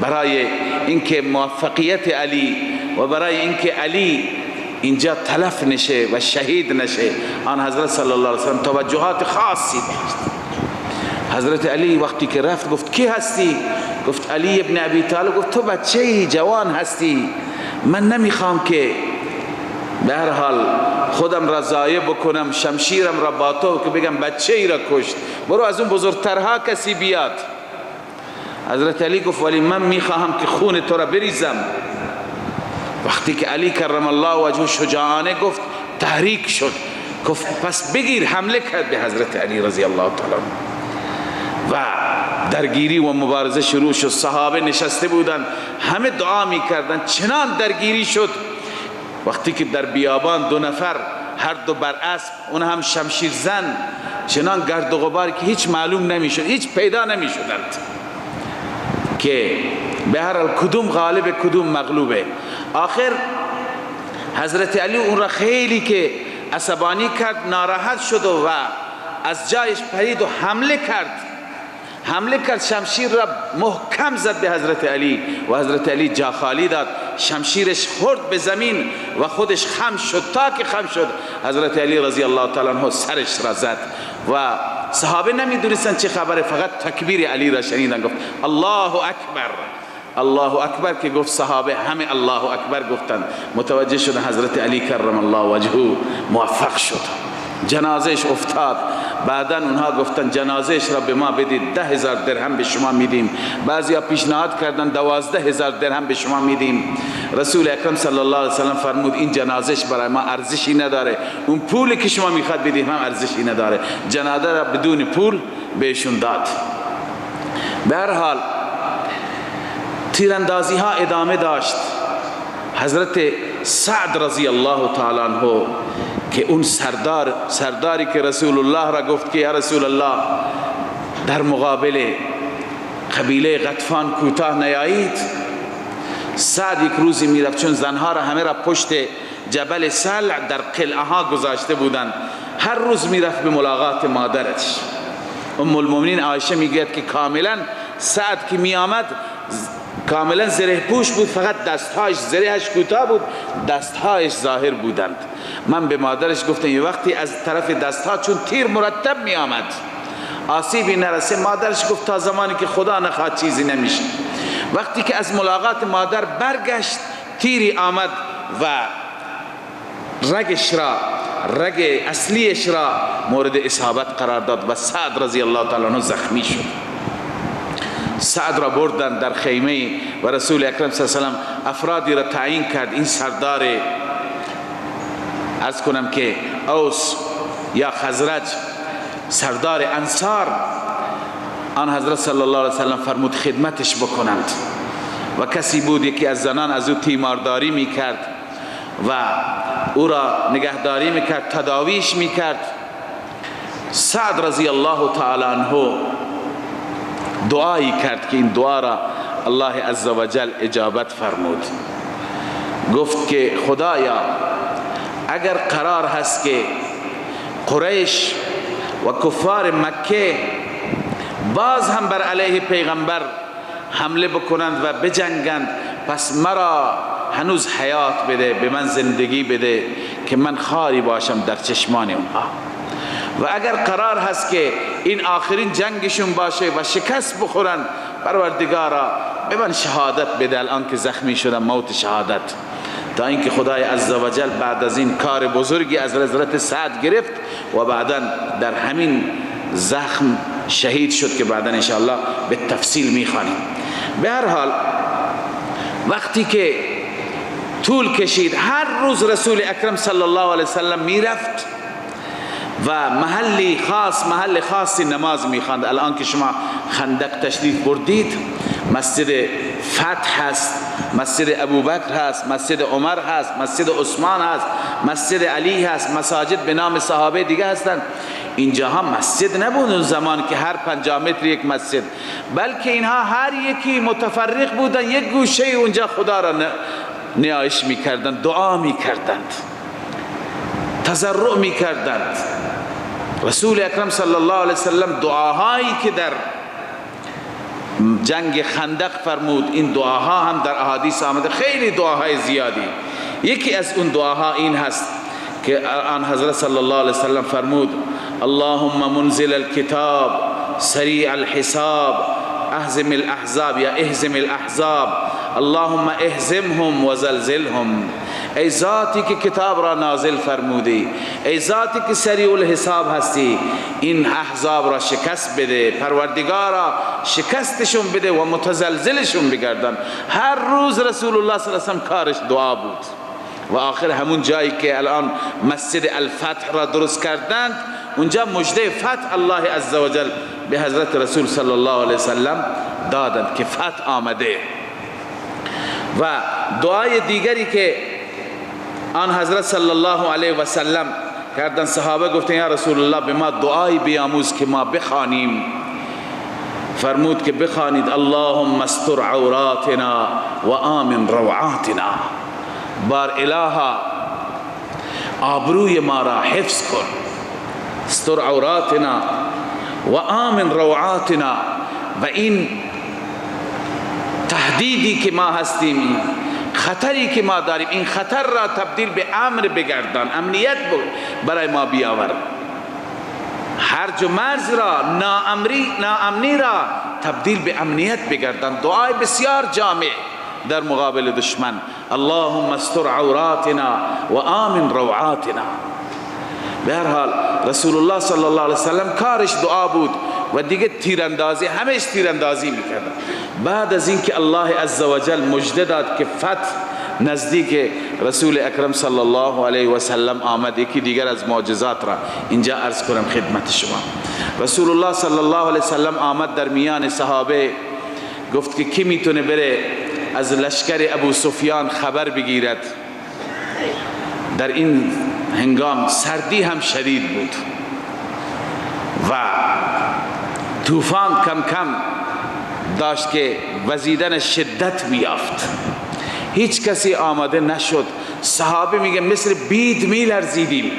برای اینکه موفقیت علی و برای اینکه علی اینجا تلف نشه و شهید نشه. آن حضرت صلی الله علیه وسلم توجهات خاصی داشت. حضرت علی وقتی که رفت گفت کی هستی؟ گفت علی ابن ابی طالب. گفت تو بچه‌ای جوان هستی، من نمیخوام که به هر حال خودم را ضایع بکنم، شمشیرم را با تو که بگم بچه ای را کشت، برو از اون بزرگترها کسی بیاد. حضرت علی گفت ولی من میخواهم که خون تو را بریزم. وقتی که علی کرم الله وجهه شجاعانه گفت تحریک شد، گفت پس بگیر، حمله کرد به حضرت علی رضی الله تعالی و درگیری و مبارزه شروع شد. صحابه نشسته بودند، همه دعا میکردند، چنان درگیری شد. وقتی که در بیابان دو نفر هر دو بر اسب، اون هم شمشیر زن، چنان گرد و غبار که هیچ معلوم نمیشد، هیچ پیدا نمیشدند که به هر حال کدوم غالب کدوم مغلوبه. آخر حضرت علی اون را خیلی که عصبانی کرد، ناراحت شد و از جایش پرید و حمله کرد. حمله کرد، شمشیر را محکم زد به حضرت علی و حضرت علی جا خالی داد، شمشیرش خورد به زمین و خودش خم شد. تا که خم شد حضرت علی رضی الله تعالی عنه سرش را زد و صحابه نمیدونستن چه خبره، فقط تکبیر علی را شنیدن، گفت الله اکبر، الله اکبر که گفت صحابه همه الله اکبر گفتند، متوجه شدن حضرت علی کرم الله وجهه موفق شد. جنازهش افتاد، بعدا اونها گفتن جنازهش را به ما بدید، 10,000 درهم به شما میدیم. بعضیا پیشنهاد کردن 12,000 درهم به شما میدیم. رسول اکرم صلی الله علیه وسلم فرمود این جنازهش برای ما ارزشی نداره، اون پولی که شما میخواد بدیم هم ارزشی نداره. جنازه را بدون پول بهشون داد. به هر حال تیراندازی ها ادامه داشت. حضرت سعد رضی الله تعالی عنه که اون سرداری که رسول الله را گفت که یا رسول الله در مقابل قبیله غطفان کوتاه نیایید، سعد یک روزی میرفت، چون زنها را همه را پشت جبل سلع در قلعه ها گذاشته بودند، هر روز میرفت به ملاقات مادرش ام المؤمنین عایشه. میگوید که کاملا سعد که میآمد کاملا زره پوش بود، فقط دستهایش زرهش کوتاه بود، دستهایش ظاهر بودند. من به مادرش گفتم یه وقتی از طرف دستها چون تیر مرتب می آمد آسیبی نرسه، مادرش گفت تا زمانی که خدا نخواد چیزی نمیشه. وقتی که از ملاقات مادر برگشت تیری آمد و رگش را، رگ اصلیش را مورد اصابت قرار داد و سعد رضی الله تعالی عنه زخمی شد. سعد را بردن در خیمه و رسول اکرم صلی الله علیه و سلم افرادی را تعیین کرد. این سردار عرض کنم که اوس یا خزرج، سردار انصار، آن حضرت صلی الله علیه و سلم فرمود خدمتش بکنند و کسی بود یکی از زنان از او تیمارداری میکرد و او را نگهداری میکرد، تداویش میکرد. سعد رضی الله تعالی عنه دعایی کرد که این دعا را الله عزوجل اجابت فرمود. گفت که خدایا اگر قرار هست که قریش و کفار مکه باز هم بر علیه پیغمبر حمله بکنند و بجنگند، پس مرا هنوز حیات بده، به من زندگی بده که من خاری باشم در چشمان اونها. و اگر قرار هست که این آخرین جنگشون باشه و شکست بخورن، پروردگارا به من شهادت بده الان که زخمی شدم، موت شهادت. تا اینکه خدای عزوجل بعد از این کار بزرگی از حضرت سعد گرفت و بعدا در همین زخم شهید شد که بعدا انشاءالله به تفصیل میخوانیم. به هر حال وقتی که طول کشید، هر روز رسول اکرم صلی الله علیه وسلم میرفت و محل خاصی نماز میخواند. الان که شما خندق تشریف بردید، مسجد فتح هست، مسجد ابوبکر هست، مسجد عمر هست، مسجد عثمان هست، مسجد علی هست، مساجد به نام صحابه دیگه هستند. اینجاها مسجد نبود اون زمان که هر 50 متر یک مسجد، بلکه اینها هر یکی متفرق بودن، یک گوشه اونجا خدا را نیایش میکردند، دعا میکردند، تضرع میکردند. رسول اکرم صلی الله علیه وسلم دعاهایی که در جنگ خندق فرمود، این دعاها هم در احادیث آمده، خیلی دعاهای زیادی. یکی از اون دعاها این هست که آن حضرت صلی الله علیه وسلم فرمود: اللهم منزل الكتاب سریع الحساب اهزم الاحزاب یا اهزم الاحزاب اللهم اهزمهم و زلزلهم. ای ذاتی که کتاب را نازل فرمودی، ای ذاتی که سریع الحساب هستی، این احزاب را شکست بده، پروردگارا شکستشون بده و متزلزلشون بگردان. هر روز رسول الله صلی الله علیه و سلم کارش دعا بود. و آخر همون جایی که الان مسجد الفتح را درست کردند، اونجا مژده فتح الله عزوجل به حضرت رسول صلی الله علیه وسلم دادند که فتح آمده. و دعای دیگری که آن حضرت صلی الله علیه و سلم کردن، صحابه گفتن یا رسول الله به ما دعای بیاموز که ما بخوانیم. فرمود که بخوانید اللهم استر عوراتنا و آمن روعاتنا. بار الها آبروی ما را حفظ کن، استر عوراتنا و آمن روعاتنا، و این تهدیدی که ما هستیم، خطری که ما داریم، این خطر را تبدیل به امر بگردان، امنیت برای ما بیاور. هرج و مرز را، ناامنی را تبدیل به امنیت بگردان. دعای بسیار جامع در مقابل دشمن، اللهم استر عوراتنا و آمن روعاتنا. به هر حال رسول الله صلی الله علیه وسلم کارش دعا بود و دیگه تیراندازی، همیش تیراندازی میکردن. بعد از اینکه الله عزوجل مژده داد که فتح نزدیک رسول اکرم صلی الله علیه و سلم آمد، یکی دیگر از معجزات را اینجا عرض کنم خدمت شما. رسول الله صلی الله علیه و سلم آمد در میان صحابه، گفت که کی میتونه بره از لشکر ابو سفیان خبر بگیرد؟ در این هنگام سردی هم شدید بود و طوفان کم کم داشت که وزیدن شدت میافت. هیچ کسی آماده نشد. صحابه میگه مثل بید میلرزیدیم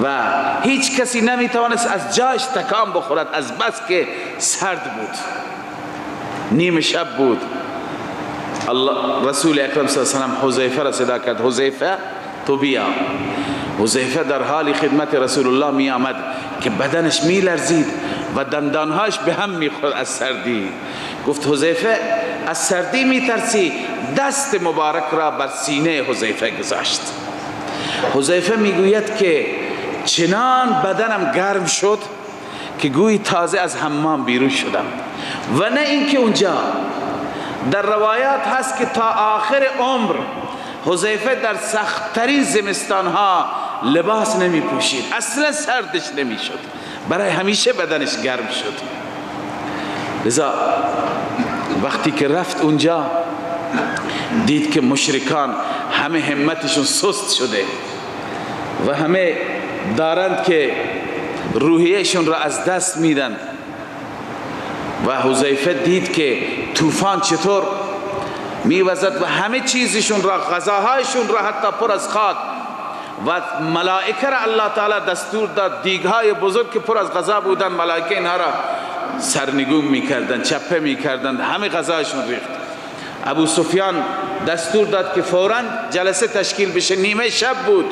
و هیچ کسی نمیتوانست از جاش تکان بخورد، از بس که سرد بود. نیم شب بود. الله رسول اکرم صلی الله علیه و سلم حذیفه را صدا کرد، حذیفه تو بیا. حذیفه در حال خدمت رسول الله می آمد که بدنش می لرزید و دندانهاش به هم می خورد از سردی. گفت حذیفه از سردی می ترسی؟ دست مبارک را بر سینه حذیفه گذاشت. حذیفه می گوید که چنان بدنم گرم شد که گویی تازه از حمام بیرون شدم. و نه اینکه اونجا در روایات هست که تا آخر عمر حذیفه در سختترین زمستانها لباس نمی پوشید، اصلا سردش نمی شد، برای همیشه بدنش گرم شد. لذا وقتی که رفت اونجا دید که مشرکان همه همتشون سست شده و همه دارند که روحیهشون را از دست میدن. و حذیفه دید که طوفان چطور میوزد و همه چیزشون را، غذاهایشون را حتی پر از خاک، و ملائکه را الله تعالی دستور داد دیگهای بزرگ که پر از غذا بودن، ملائکه اینها را سرنگون میکردن، چپه میکردن، همه غذایشون ریخت. ابو سفیان دستور داد که فوراً جلسه تشکیل بشه. نیمه شب بود،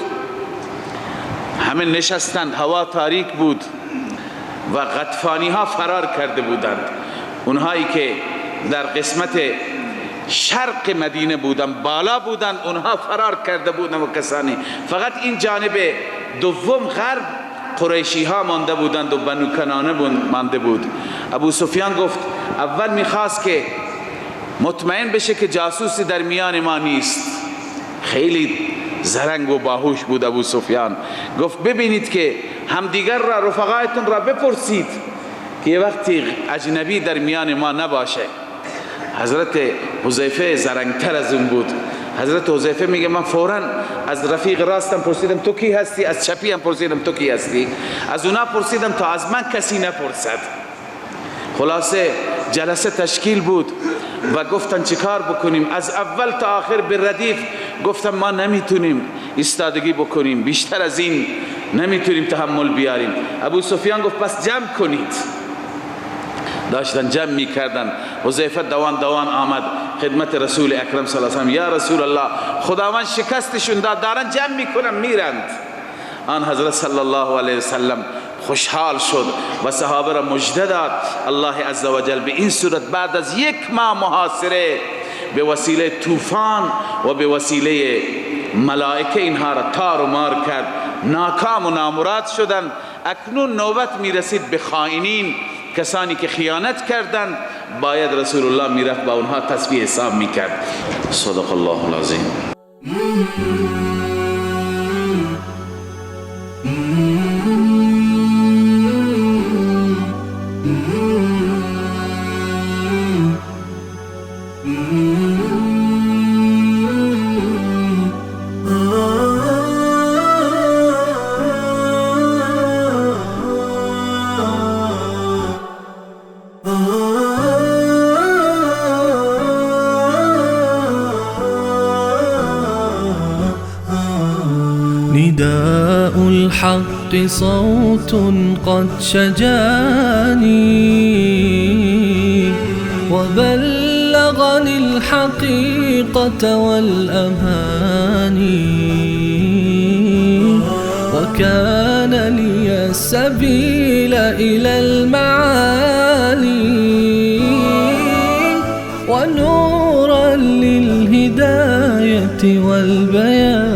همه نشستند، هوا تاریک بود و غطفانی ها فرار کرده بودند. اونهایی که در قسمت شرق مدینه بودن، بالا بودن، اونها فرار کرده بودن و کسانی فقط این جانب دوم غرب قریشی ها مانده بودند و بنو کنانه مانده بود. ابو سفیان گفت اول میخواست که مطمئن بشه که جاسوسی در میان ما نیست. خیلی زرنگ و باهوش بود ابو سفیان. گفت ببینید که همدیگر را، رفقایتون را بپرسید که یه وقتی اجنبی در میان ما نباشه. حضرت حذیفه زرنگتر از اون بود. حضرت حذیفه میگه من فوراً از رفیق راستم پرسیدم تو کی هستی، از چپی هم پرسیدم تو کی هستی، از اونا پرسیدم تا از من کسی نپرسد. خلاصه جلسه تشکیل بود و گفتن چیکار بکنیم. از اول تا آخر به ردیف گفتن ما نمیتونیم ایستادگی بکنیم، بیشتر از این نمیتونیم تحمل بیاریم. ابو سفیان گفت پس جمع کنید. داشتن جمع میکردن. حذیفه دوان دوان آمد خدمت رسول اکرم صلی الله علیه و سلم، یا رسول الله خداوند شکستشون داد، دارن جمع میکنن میرند. آن حضرت صلی الله علیه و سلم خوشحال شد و صحابه را مژده داد. الله عزوجل به این صورت بعد از یک ماه محاصره به وسیله طوفان و به وسیله ملائکه اینها را تار و مار کرد، ناکام و نامراد شدند. اکنون نوبت میرسید به خائنین، کسانی که خیانت کردند. باید رسول الله میرفت با اونها تصفیه حساب میکرد. صدق الله العظیم. Oh. ضياء الحق صوت قد شجاني، وبلغني الحقيقة والأماني، وكان لي السبيل إلى المعالي، ونورا للهداية والبيان.